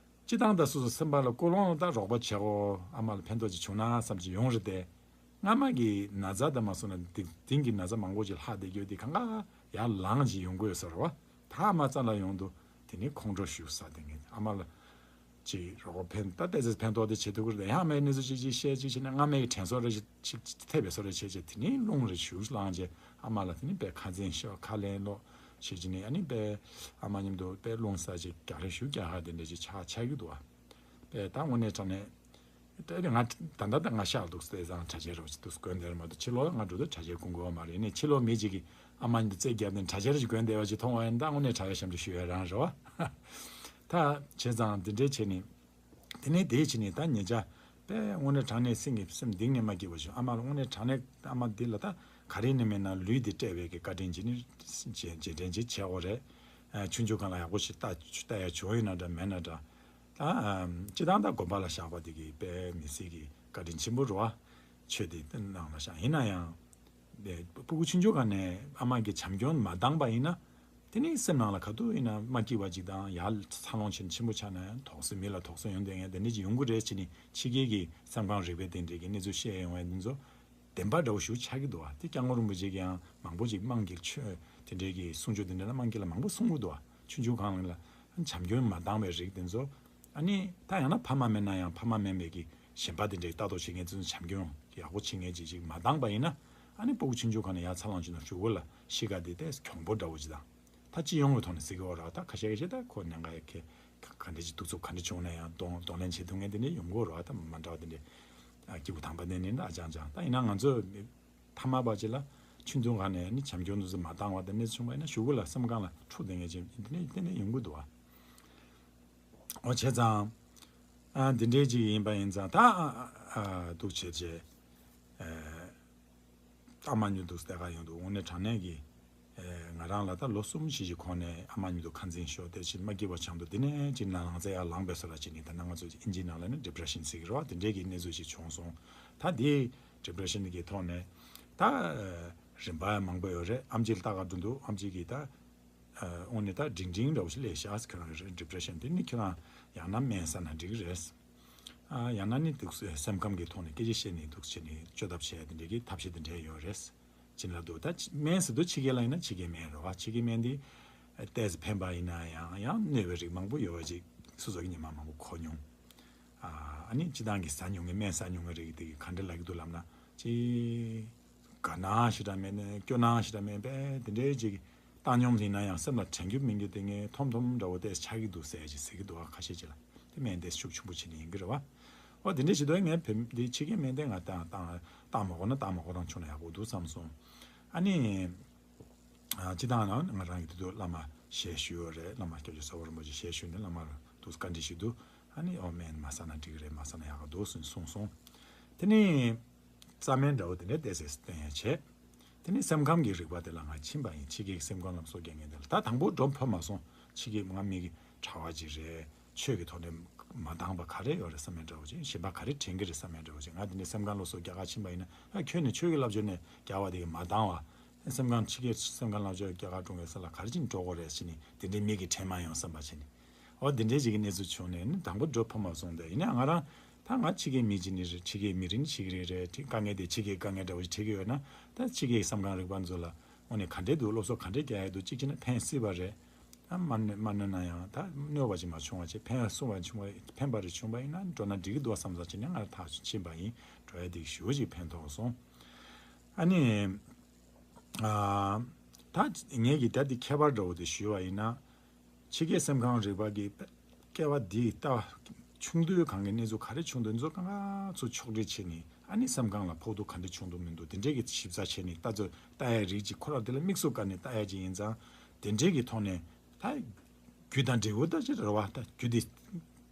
སྤྱི་བཏང་ད་སོ་སོ་སེམས་པ་ལ་ཀུན་སློང་ད་རོགས་པ་བྱེད་དགོས། ཨ་མ་ལ་ཕན་ཐོགས་ཅིག་བྱུང་ན་བསམ་གྱི་ཡོང་རེད་དེ། སྔ་མ་གི་ན་ཚ་དང་མ་སོང་ན་དེ་དེང་གི་ན་ཚ་མང་པོ་ཅིག་ལྷག་བསྡད་ཡོད་དེ་གང་ག་ཡར་ལངས་ཅིག་ཡོང་གི་ཡོད་ས་རེད་བ། ད་ཨ་མ་རྩ་ལ་ཡོང་དུས་དེ་ནི་ཁོང་ཁྲོ་ཞུགས་ས་དེ་ངས་ཨ་མ་ལ། ཅིག་རོགས་ཕན་ད་ཏོག་ཙམ་ཕན་ཐོགས་དེ་བྱེད་ཐུབ་ཀྱི་རེད། ཡང་མའི་གནས་ཚུལ་ཅིག་ཅིག་བཤད་ཅིག་བྱས་ནས་སྔ་མའི་དྲན་གསོ་རེ་ཞིག་ཅིག་ཅིག་ཐེབས་པའི་བཟོ་རེ་བྱས་བྱས་དེ་ནས་རླུང་རེ་ཞུགས་ལངས་བྱས་ཨ་མ་ལ་དེ་ནས་དཔེ་ཁ་འཛིན་ཤོག་ཁ་ལན་སློག་བྱས་བྱས་ནས་ཨ་ནི་དཔེ་ཨ་མ་མཉམ་དུ་དཔེ་རླུང་ས་ཅིག་རྒྱག་རེ་ཞུགས་རྒྱག་ཧ་དེ་འདྲ་ཅིག་ཆགས་ཆགས་ཀྱི་འདུག་བ། དཔེ་ད་དངོས་གནས་དྲང་གནས་དཔེ་ང་ད་ལྟ་ད་ང་ཤག་འདུག་སྟེ་བཟང་གྲྭ་ཆས་རོགས་ཅིག་འདུག་དགོས་འདེར་མ་འདུག་ཕྱི་ལོགས་ང་འགྲོ་དུས་གྲྭ་ཆས་གོན་དགོས་བ་མ་རེད། ནས་ཕྱི་ལོགས་མི་ཅིག་གིས་ཨ་མ་མཉམ་དུ་རྩེད་རྒྱབ་ནས་གྲྭ་ཆས་རེ་ཞིག་གོན་བསྡད་པ་ཅིག་མཐོང་བ་ཡིན་ན་ད་དངོས་གནས་དྲང་གནས་ཞབས་འདྲི་ཞུ་ཡ་རང་རེད་བ། ད་བྱས་ཙང་འདི་འདྲའི་བྱས་ནས། དེ་ནས་དེའི་ཕྱི་ནས་ད་ཉེ་ཆར་དཔེ་དངོས་གནས་དྲང་གནས་སེམས་ཀྱི་སེམས་གཏིང་ནས་མ་སྐྱིད་པ་བྱུང་། ཨ་མ་ལ་དངོས་གནས་དྲང་གནས་ཨ་མ་འདི་ལ་ད་ག་རེ་ནས་མེད་ན་ལུས་འདི་སྤྲད་པའི་གི་བཀའ་དྲིན་གྱིས་ནི་རྗེས་དྲན་ཅིག་བྱེད་དགོས་རེད། ཆུང་ཆུང་སྒང་ལ་ཡག་པོ་ཞིག་ལྟ་ལྟ་ཡ་བྱུང་ཡོད་ན་འདྲ་མེད་ན་འདྲ། ད་སྤྱི་བཏང་ད་དགོན་པ་ལ་བཞག་པ་འདི་གི་དཔེ་མི་སྲིད་ཀྱི་བཀའ་དྲིན་ཆེན་པོ་རེད་བ། ཆོས་འདི་ནང་ལ་བཞག་ཡིན་ན་ཡང་། དེ་སྤུ་གུ་ཆུང་ཆུང་སྒང་ནས་ཨ་མ་གི་བྱམས་སྐྱོང་མ་འདང་པ་ཡིན་ན། དེ་ནི་སེམས་ནང་ལ་ག་དུས་ཡིན་ན་མ་སྐྱིད་པ་ཅིག་དང་ཡར་འཚར་ལོངས་ཆེན་ཆེན་པོ་ཆགས་ན་ཡང་དོགས་སེལ་མི་ལ་དོགས་སེལ་ཡོང་དེ་ངས་དེ་འདྲ་ཅིག་ཡོང་གི་རེད་ཅེས་ནི་ཕྱི་རྒྱལ་གྱི་སེམས་ཁམས་རིག་པའི་དེ་འདྲའི་གི་གནས་ཚུལ་བཤད་ཡོང་བའི་འདི་ཚོ་བདེན་པ་འདྲ་བོ་ཞིག་ཆགས་ཀྱི་འདུག་བ། དེ་སྐྱབས་མགོན་རིན་པོ་ཆེ་གིས་ཡང་མང་པོ་ཅིག་དམངས་ཀྱི་ཆོས་དེ་འདྲའི་གི་གསུང་ཆོས་དེ་འདྲ་ལ་དམངས་ཀྱི་ལ་མང་པོ་གསུང་གི་འདུག་བ། ཆུང་ཆུང་སྒང་ལ་བྱམས་སྐྱོང་མ་འདང་བའི་རིགས་དེ་ཚོ། ཨ་ནི་ད་ཡང་ན་ཕ་མ་མེད་ན་ཡང་ཕ་མ་མེད་པའི་གི་གཞན་པ་དེ་འདྲའི་ལྟ་རྟོག་བྱེད་མཁན་ཚོ་བྱམས་སྐྱོང་ཡག་པོ་བྱེད་མཁན་ཅིག་ཅིག་མ་འདང་པ་ཡིན་ན། ཨ་ནི་སྤུ་གུ་ཆུང་ཆུང་སྒང་ནས་ཡར་འཚར་ལོངས་བྱུང་ན་གཞུག་གུ་ལ་གཤིས་ཀ་དེ་ཏོག་ཙམ་གྱོང་པོ་འདྲ་བོ་ཅིག་དང་། ད་སྤྱི་ཡོངས་ཀྱི་ཐོག་ནས་ཟེར་གྱི་ཡོད་རེད་བ། ད་ཁ་ཤས་ཁ་ཤས་ད་ཁོ་ཉེན་ཁ་ཡ་ཁེ་ག་འདྲ་ཅིག་གདུག་རྩུབ་ག་འདྲ་བྱུང་ན་ཡང་གདོང་གདོང་ལེན་བྱེད་ཐུབ་མཁན་དེ་འདྲ་ཡོང་གི་ཡོད་རེད་བ། ད་མ་འདྲ་བ་དེ་འདྲ་སྐྱེས་བུ་དམ་པ་དེ་འདྲ་ད་ཨ་ཅང་ཅང་ད་ཡིན་ན་ང་ཚོ་ཕ་མ་བ་ཅིག་ལ་ཆུང་ཆུང་སྒང་ནས་ནི་བྱམས་སྐྱོང་དེ་ཚོ་མ་འདང་བ་དེ་འདྲ་བྱུང་བ་ཡིན་ན་གཞུག་གུ་ལ་སེམས་ཁམས་ལ་འཁྲུག་བསྡད་མཁན་ཅིག་དེ་འདྲ་དེ་འདྲ་ཡོང་གི་འདུག་བ། འོ་བྱས་ཙང་། ཨ་འདི་འདྲའི་ཅིག་ཡིན་པ་ཡིན་ཙང་ད་ཨ་ཨ་འདུག་བྱས་བྱས། ཨ་མ་ཉུ་འདུག་སྟེ་ག་ཡོང་འདུག་དངོས་གནས་དྲང་གནས་ཀྱི་ཨ་ ང་རང་ལ་ད་ལོ་གསུམ་བཞི་ཞིག་གོང་ནས་ཨ་མ་མཉམ་དུ་ཁ་འཛིང་ཤོར་ཏེ་ཕྱིན་མ་སྐྱིད་པ་ཆགས་འདུག་དེ་ནས་ཅིག་ན་ལངས་ཚེ་ཡར་ལངས་པའི་སོ་ལ་ཅིག་ནི་ད་ནང་ང་ཚོ་ཨིན་ཇིའི་ནང་ལ་ནི་ཌི་པི་རེ་ཤན་ཟེར་གི་རེད་བ། དེ་འདྲའི་གི་གནས་ཚུལ་ཞིག་བྱུང་སོང་། ད་དེ་ཌི་པི་རེ་ཤན་གི་ཐོག་ནས་ད་རིམ་པ་མང་པོ་ཡོད་རེད། ཨམ་ཆི་ལ་ལྟ་ག་འགྲོ་འདུག་ཨམ་ཆི་གིས་ད་དངོས་གནས་ད་འབྲིང་འབྲིང་འདྲ་བོ་ཞིག་སླེབས་ཤག་ཁྱོད་རང་ཌི་པི་རེ་ཤན་དེ་ནི་ཁྱོད་རང་ཡང་ན་སྨན་ཟ་ན་འགྲིག་གི་རེད། ཨ་ཡང་ན་ནི་འདུག་སེམས་ཁམས་ཀྱི་ཐོག་ནས་སྐད་ཆ་བཤད་ནས་འདུག་བྱས་ནས་བཅོས་ཐབས་བྱས་དེ་འདྲའི་གི་ཐབས་ཤེས་དེ་འདྲའི་ཡོད་རེད། བྱིན་རླབས་འདུག་ད་སྨན་ཟེར་དུས་ཕྱི་རྒྱལ་ལ་ཡིན་ན་ཕྱི་རྒྱལ་སྨན་རེད་བ། ཕྱི་རྒྱལ་སྨན་དེ་ཏོག་ཙམ་ཕན་པ་ཡིན་ན་ཡང་ཡང་གནོད་པའི་རིགས་མང་པོ་ཡོད་པ་ཅིག་སོ་སོ་གི་ཉི་མ་མང་པོ་གོ་མྱོང་། ཨ་ནི་སྤྱི་བཏང་གི་ཟ་མྱོང་མཁན་སྨན་ཟ་མྱོང་མཁན་རིགས་དེ་གི་ག་འདྲ་ལབ་ཀྱི་འདུག་ལབ་ན་ཅི། དགའ་སྣང་ཞེ་དྲག་མེད་ནས་སྐྱོ་སྣང་ཞེ་དྲག་མེད་པས་དེ་འདྲའི་ཅིག་བཏང་སྙོམས་ལེན་ན་ཡང་སེམས་ལ་དྲན་རྒྱུ་མིན་རྒྱུ་དེ་ངས་ཐོམ་ཐོམ་འདྲ་བོ་ཏོག་ཙམ་ཆགས་ཀྱི་འདུག་ཟེར་ཅིག་ཟེར་གྱི་འདུག་ཨ་ཁ་ཤས་ཅིག་ལ་དེ་སྨན་དེ་ཤུགས་ཆེན་པོ་བྱས་ནས་ཡིན་གྱི་རེད་བ། ཨོ་དེ་འདྲའི་ཞིག་འདུག་ངས་བོད་འདི་ཕྱི་རྒྱལ་སྨན་དེ་ང་བཏང་བཏང་བཏང་མ་དགོས་ན་བཏང་མ་དགོས་རང་བྱུང་ན་ཡག་པོ་འདུག་བསམ་སོང་། ཨ་ནི། ཨ་སྤྱི་བཏང་ན་ང་རང་གི་དེ་དུས་བླ་མ་ཞལ་ཞུས་ཡོད་རེད། བླ་མ་སྐྱབས་རྗེ་ཚ་བོ་རིན་པོ་ཆེ་ཞལ་ཞུས་ནས་བླ་མར་འདུག་བཀའ་འདྲི་ཞུས་འདུག་ཨ་ནི་ཨོ་སྨན་མ་ཟ་ན་འགྲིག་གི་རེད། མ་ཟ་ན་ཡག་ག་འདུག་ཟེར་གསུངས་སོང་། དེ་ནས་རྩ་སྨན་འདྲ་བོ་དེ་འདྲ་ཏོག་ཙམ་བསྟེན་ཡ་བྱས། དེ་ནས་སེམས་ཁམས་ཀྱི་རིག་པ་དེ་ལ་ང་ཕྱིན་པ་ཡིན། ཕྱི་རྒྱལ་གྱི་སེམས་ཁམས་ལ་སློབ་གསོ་རྒྱག་མཁན་དེ་ལ་ད་དང་པོ་འགྲོ་ཕོད་མ་སོང་། ཕྱི་རྒྱལ་ང་མི་གི་གྲྭ་བ་ཅིག་རེད། ཆོས་ཀྱི་ཐོག་ནས་མ་འདང་བ་ག་རེ་ཡོད་རེད་བསམ་མཁན་འདྲ་བོ་ཅིག་གཞན་པ་ག་རེ་དྲན་གྱི་རེད་བསམ་མཁན་འདྲ་བོ་ཅིག་ང་དེ་འདྲའི་སེམས་ཁམས་སློབ་གསོ་རྒྱག་ག་ཕྱིན་པ་ཡིན་ན་ཨ་ཁྱོད་ནི་ཆོས་ཀྱི་བསླབ་བྱ་ནས་རྒྱག་པ་དེ་གི་མ་འདང་བ། སེམས་ཁམས་ཕྱི་རྒྱལ་སེམས་ཁམས་སློབ་གསོ་རྒྱག་ག་འགྲོ་མཁན་ས་ལ་ག་རེ་བྱས་ནས་འགྲོ་དགོས་རེད་ཟེར་ནས་དེ་འདྲའི་མི་གི་དྲན་མ་ཡོང་བསམ་པ་བྱས་ནས། འོ་དེ་འདྲའི་ཅིག་གི་གནས་ཚུལ་བྱུང་ནས་ནི་དང་པོ་འགྲོ་ཕོད་མ་སོང་། དེ་ཡིན་ན་ང་རང་ད་ང་ཕྱི་རྒྱལ་མི་གཅིག་ནི་རེད། ཕྱི་རྒྱལ་མི་རིགས་ནི་ཕྱི་རྒྱལ་རེད། དེ་དཀའ་ངལ་དེ་ཕྱི་རྒྱལ་དཀའ་ངལ་འདྲ་བོ་ཞིག་འཕྲད་ཀྱི་ཡོད་ན་ད་ཕྱི་རྒྱལ་གྱི་སེམས་ཁམས་རིག་པ་ཚོ་ལ་དངོས་གནས་ག་འདྲས་འདུག་སློབ་གསོ་ག་འདྲས་རྒྱག་ཡ་འདུག་གཅིག་བྱས་ན་ཕན་སྲིད་པ་རེད། ད་མ་གནོད་མ་གནོད་ན་ཡང་ད་གནོད་པ་ཅིག་མ་བྱུང་བ་བྱས་ཕན་སྲུང་བ་བྱུང་བ་ཕན་པ་རེ་བྱུང་བ་ཡིན་ན་འགྲོ་ན་འགྲིག་གི་འདུག་བསམ་ས་ཅིག་ནས་ང་ཐག་ཕྱིན་པ་ཡིན། འགྲོ་ཡ་འདི་ཞུ་ཅིག་ཕན་ཐོགས་སོང་། ཨ་ནི། ཨ། ད་ངས་ཀྱི་ད་འདི་ཁྱད་པར་འདྲ་བོ་དེ་ཞུས་པ་ཡིན་ན། ཕྱི་རྒྱལ་སེམས་ཁམས་རིག་པ་གི་སྐྱེ་བ་འདི་ལྟ་བ་ཆུང་དུས་གང་གི་གནས་ཚུལ་ག་རེ་བྱུང་འདུག་འདི་ཚོ་གང་ག་ཚོ་ཕྱོགས་སྒྲིག་བྱས་ནས་ཨ་ནི་སེམས་ཁམས་ལ་ཕོག་ཐུག་ག་འདྲ་བྱུང་འདུག་མི་འདུག་དེ་འདྲས་ཀྱི་ཞིབ་ཚགས་བྱས་ནས་ལྟ་ཚོད་ལྟ་ཡ་རིགས་ཀྱི་ཁོ་རང་དེ་ལ་དམིགས་སུ་བཀར་ནས་ལྟ་ཡ་ཅིག་ཡིན་ཙང་དེ་འདྲས་ཀྱི་ཐོག་ནས་ད་རྒྱུ་དང་འབྲས་བུ་ལྟ་ཅི་རེད་བ། ད་རྒྱུ་དེ་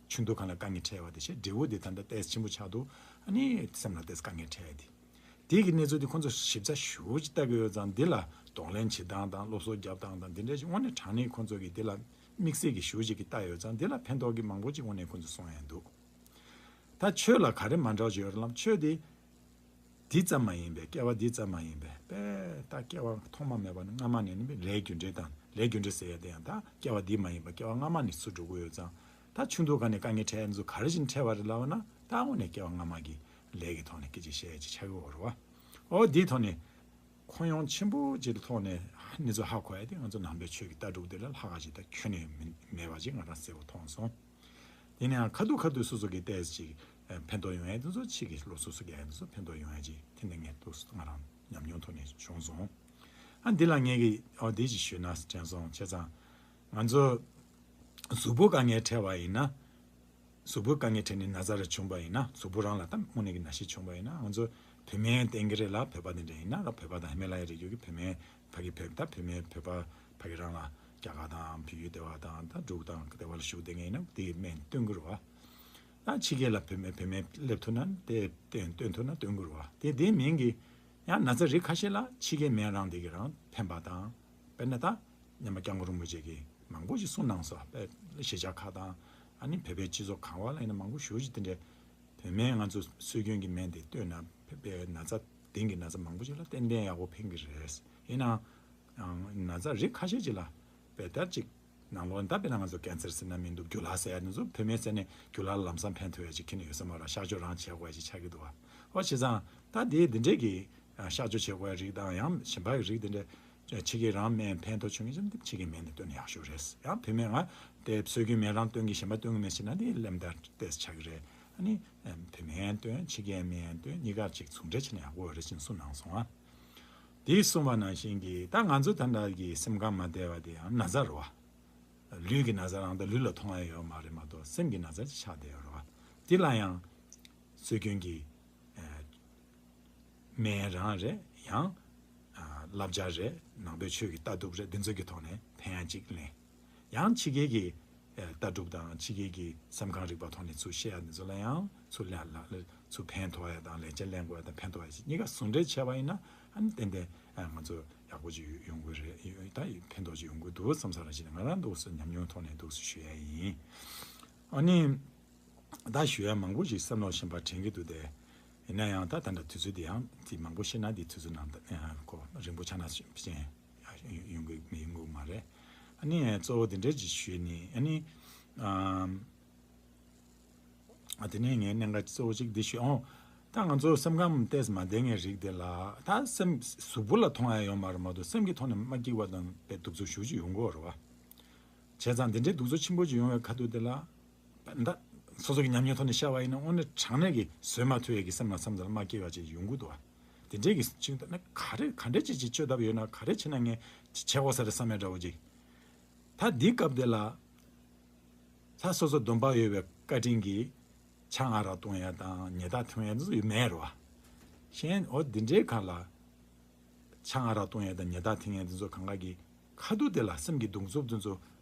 ཆུང་དུས་གང་ལ་དཀའ་ངལ་འཕྲད་པ་དེ་བྱས་འབྲས་བུ་དེ་ད་ལྟ་ཏོག་ཙམ་ཆེན་པོ་ཆགས་འདུག་ཨ་ནི་སེམས་ལ་ཏོག་ཙམ་དཀའ་ངལ་འཕྲད་ཡ་དེ། དེ་གི་གནས་ཚུལ་དེ་ཁོང་ཚོ་ཞིབ་ཚགས་ཞེ་པོ་ཅིག་ལྟ་གི་ཡོད་ཙང་འདི་ལ་གདོང་ལེན་བྱེད་སྟངས་དང་སློབ་གསོ་རྒྱབ་སྟངས་དང་འདི་འདྲ་ཞིག་དངོས་གནས་དྲང་གནས་ཁོང་ཚོ་གིས་འདི་ལ་དམིགས་བསལ་གྱི་ཞེ་པོ་ཅིག་གིས་ལྟ་ཡོད་ཙང་འདི་ལ་ཕན་ཐོགས་ཀྱི་མང་པོ་ཅིག་དངོས་གནས་ཁོང་ཚོ་གསུང་ཡ་འདུག་ད་ཆོས་ལ་ག་རེ་མ་འདྲ་བ་ཅིག་ཡོད་རེད་ལབ་ཆོས་དེ་འདི་ཙམ་མ་ཡིན་པས། སྐྱེ་བ་འདི་ཙམ་མ་ཡིན་པས། པས་ད་སྐྱེ་བ་ཐོག་མ་མེད་པ་ནས་སྔ་མ་ནས་ནི་ལས་རྒྱུ་འབྲས་དང་ལས་རྒྱུ་འབྲས་ཟེར་ཡ་དེ་ཡང་ད་སྐྱེ་བ་འདི་མ་ཡིན་པ་སྐྱེ་བ་སྔ་མ་ནས་ཚུར་འགྲོ་གི་ཡོད་ཙང་ད་ཆུང་དུས་ག་ནས་དཀའ་ངལ་འཕྲད་ཡ་ཚོ་ག་རེ་བཞིན་འཕྲད་པ་རེད་ལབ་ན་ད་དངོས་གནས་སྐྱེ་བ་སྔ་མ་གི་ལས་ཀྱི་ཐོག་ནས་སྐད་ཆ་བཤད་ཡ་ཅིག་ཆགས་ཀྱི་ཡོད་རེད་བ། ཨོ་འདིའི་ཐོག་ནས་ཁོང་ཡོང་ཆེན་པོ་ཅིག་གི་ཐོག་ནས་གནས་ཚུལ་ཧ་གོ་ཡ་དེ་ང་ཚོ་ནང་པའི་ཆོས་ཀྱི་ལྟ་གྲུབ་དེ་ལ་ལྷག་ག་ཅིག་ད་ཁྱོན་ནས་མི་མེད་པ་ཅིག་ང་རང་གསལ་པོ་མཐོང་སོང་། དེ་ནས་ཁ་ཐུག་ཁ་ཐུག་སོ་སོ་གི་ཏོག་ཙམ་ཅིག་ཕན་ཐོགས་ཡོང་ཡ་དེ་ཚོ་ཕྱི་གི་སློབ་གསོ་སོགས་རྒྱག་ཡ་དེ་ཚོ་ཕན་ཐོགས་ཡོང་ཡ་ཅིག་དེ་འདྲ་ངས་ཏོག་ཙམ་ང་རང་ཉམས་མྱོང་ཐོག་ནས་བྱུང་སོང་། ཨ་འདི་ལ་ངས་ཀྱི་ཨོ་འདི་ཅིག་ཞུས་ན་དྲན་སོང་བྱས་ཙང་། ང་ཚོ་གཟུགས་པོ་དཀའ་ངལ་འཕྲད་པ་ཡིན་ན། གཟུགས་པོ་དཀའ་ངལ་འཕྲད་ནས་ན་ཚ་རེ་བྱུང་པ་ཡིན་ན་གཟུགས་པོ་རང་ལ་ད་དངོས་གནས་ཀྱི་ན་ཤས་བྱུང་པ་ཡིན་ན་ང་ཚོ་བོད་སྨན་བསྟེན་གྱི་རེད་ལ་བོད་པ་འདི་འདྲ་ཡིན་ན་ལ་བོད་པ་དང་ཧི་མ་ལ་ཡའི་རི་རྒྱུད་ཀྱི་བོད་སྨན་ཕ་གི་བོད་ད་བོད་སྨན་བོད་པ་ཕ་གི་རང་ལ་རྒྱ་གར་དང་བལ་ཡུལ་སྡེ་བ་དང་ད་འབྲུག་དང་སྡེ་བ་ལ་བཞུགས་བསྡད་མཁན་ཡིན་ན་དེའི་སྨན་སྟོན་གྱི་རེད་བ། ད་ཕྱི་རྒྱལ་ལ་བོད་སྨན་བོད་སྨན་སླེབས་ཐུབ་ན་དེ་བསྟེན་བསྟེན་ཐུབ་ན་སྟོན་གྱི་རེད་བ། དེ་དེ་མིན་གྱི་ཡང་ན་ཚ་རིགས་ཁ་ཤས་ལ་ཕྱི་རྒྱལ་སྨན་རང་དེ་གི་རང་ཕན་པ་དང་། དཔེར་ན་ད་སྙེ་མ་སྐྱབས་མགོན་རིན་པོ་ཆེ་གིས་མང་པོ་ཞིག་གསུངས་གནང་སོང་། དཔེ་ཤེས་བྱ་ཁག་དང་ཨ་ནི་བོད་པའི་སྤྱི་ཚོགས་གང་བ་ལ་ཡིན་ན་མང་པོ་ཞེ་པོ་ཅིག་དེ་འདྲའི་བོད་སྨན་ང་ཚོ་སྲོལ་རྒྱུན་གྱི་སྨན་དེ་བསྟེན་ན་བོད་པའི་ན་ཚ་གདིང་གི་ན་ཚ་མང་པོ་ཞིག་ལ་ཏན་ཏན་ཡག་པོ་ཕན་གྱི་རེད། ཡིན་ནའང་ན་ཚ་རིགས་ཁ་ཤས་ཅིག་ལ་དཔེ་ལྟར་ཅིག་ནང་ལོགས་ད་དཔེར་ན་ང་ཚོ་ཀན་སར་ཟེར་ན་མི་འདུག་རྒྱུ་ལག་ཟེར་ཡ་འདི་ཚོ་བོད་སྨན་ཟེར་ནས་རྒྱུ་ལག་ལམ་སང་ཕན་ཐོགས་ཡ་ཅིག་ཁྱེར་ནས་ཡོད་ས་མ་རེད། གཤག་བཅོས་རང་བྱེད་དགོས་ཡ་ཅིག་ཆགས་ཀྱི་འདུག་བ། ཨོ་བྱས་ཙང་ད་དེ་འདི་འདྲས་ཀྱི་གཤག་བཅོས་བྱེད་དགོས་ཡ་རིགས་དང་ཡང་གཞན་པ་གི་རིགས་འདི་འདྲས་ཕྱི་རྒྱལ་རང་སྨན་ཕན་ཐོགས་བྱུང་ངེས་ཅིག་ཕྱི་རྒྱལ་སྨན་དེ་བསྟེན་ན་ཡག་ཤོས་རེད། ཡང་བོད་སྨན་ང་དེ་སྲོལ་རྒྱུན་སྨན་རང་བསྟེན་གྱི་གཞན་པ་བསྟེན་གྱི་མེད་ཟེར་ན་དེ་གླེན་རྟགས་ཏོག་ཙམ་ཆགས་ཀྱི་རེད། ཨ་ནི་བོད་སྨན་བསྟེན་ཕྱི་རྒྱལ་སྨན་བསྟེན་གཉིས་ཀ་ཅིག་ཟུང་འབྲེལ་བྱས་ན་ཡག་པོ་རེད་ཅེས་གསུངས་གནང་སོང་ཨ། དེ་གསུངས་པ་ནང་བཞིན་གྱི་ད་ང་ཚོ་ད་ལྟ་གི་སེམས་ཁམས་མ་བདེ་བ་དེ་ཡང་ན་ཚ་རེད་བ། ལུས་ཀྱི་ན་ཚ་རང་ད་ལུས་ལ་མཐོང་ཡ་ཡོད་མ་རེད་མ་གཏོགས་སེམས་ཀྱི་ན་ཚ་ཅིག་ཆགས་བསྡད་ཡོད་རེད་བ། དེ་ལ་ཡང་སྲོལ་རྒྱུན་གྱི་སྨན་རང་རེད། ཡང་བསླབ་བྱ་རེད། ནང་པའི་ཆོས་ཀྱི་ལྟ་གྲུབ་རེད། འདི་ཚོ་གི་ཐོག་ནས་ཕན་ཡ་གཅིག་ལེན། ཡང་ཕྱི་རྒྱལ་གྱི་ལྟ་གྲུབ་དང་ཕྱི་རྒྱལ་གྱི་སེམས་ཁམས་རིག་པ་ཐོག་ནས་ཚུར་བཤད་ཡ་འདི་ཚོ་ལ་ཡང་ཚུར་ལ་ལ་ཚུར་ཕན་ཐོགས་ཡ་དང་ལེགས་ཆ་ལེན་དགོས་ཡ་དང་ཕན་ཐོགས་ཡ་ཞིག་གཉིས་ཀ་ཟུང་འབྲེལ་བྱས་པ་ཡིན་ན་ཨ་ནི་ཏན་ཏན་ང་ཚོ་ ཡག་པོ་ཅིག་ཡོང་གི་རེད། ད་ཕན་ཐོགས་ཅིག་ཡོང་གི་འདུག་བསམ་ས་ར་ཅིག་ང་རང་འདུག་སེ་ཉམས་མྱོང་ཐོག་ནས་འདུག་སེ་ཞུ་ཡ་ཡིན། ཨ་ནི་ད་ཞུ་ཡ་མང་པོ་ཞིག་བསམ་བློ་ཞིམ་པ་དྲན་གྱི་འདུག་སྟེ། ཡིན་ན་ཡང་ད་ད་ལྟ་དུས་ཚོད་དེ་ཡང་དེ་མང་པོ་བཤད་ན་དེ་དུས་ཚོད་ནང་ད་ཁོ་རིང་པོ་ཆགས་ན་ཅན་ཡོང་གི་མི་ཡོང་གི་མ་རེད། ཨ་ནི་གཙོ་བོ་དེ་འདྲ་ཅིག་ཞུས་ནས། ཨ་ནི་ཨམ། ཨ་དེ་ནས་ངས་གནད་འགག་གཙོ་བོ་གཅིག་འདི་ཞུ་ཨོ། ད་ང་ཚོ་སེམས་ཁམས་ཏོག་ཙམ་མ་བདེ་བའི་རིགས་དེ་ལ་ད་སེམས་གཟུགས་པོ་ལ་མཐོང་ཡ་ཡོད་མ་རེད་མ་གཏོགས་སེམས་ཀྱི་ཐོག་ནས་མ་སྐྱིད་པ་དང་དཔེ་སྡུག་ཚོ་ཞེ་པོ་ཅིག་ཡོང་གི་ཡོད་རེད་བ། བྱས་ཙང་འདི་འདྲའི་སྡུག་ཚོ་ཆེན་པོ་ཅིག་ཡོང་བའི་ཁ་ཐུག་དེ་ལ། ད་སོ་སོ་གི་ཉམས་མྱོང་ཐོག་ནས་བཤད་པ་ཡིན་ན་དངོས་གནས་དྲང་གནས་ཀྱི་བཟོད་མ་ཐུབ་ཡས་ཀྱི་སེམས་ལ་བསམ་ཚུལ་མ་སྐྱིད་པ་ཅིག་ཡོང་གི་འདུག་བ། དེ་འདྲའི་གི་ཅིག་ད་ནི་ག་རེ་ག་འདྲ་ཅིག་ཅིག་བཅོས་ཐབས་ཡོད་ན་ག་རེ་བྱས་ན་ངས་བྱེད་དགོས་ས་རེད་བསམ་ཡ་འདྲ་བོ་ཅིག་ད་འདི་སྐབས་དེ་ལ། ད་སོ་སོ་སྡོམ་པ་ཡོད་པའི་བཀའ་དྲིན་གྱིས་ཆང་ཨ་རག་བཏུང་ཡ་དང་ཉལ་ཐ་འཐུང་ཡ་འདི་ཚོ་ཡོད་མེད་རེད་བ། གཞན་འོ་འདི་འདྲའི་ཁ་ལ་ཆང་ཨ་རག་བཏུང་ཡ་དང་ཉལ་ཐ་འཐེན་ཡ་འདི་ཚོ་གང་ག་གི་ཁ་ཐུག་དེ་ལ་སེམས་ཀྱི་གདུང་འཚུབ་འདི་ཚོ་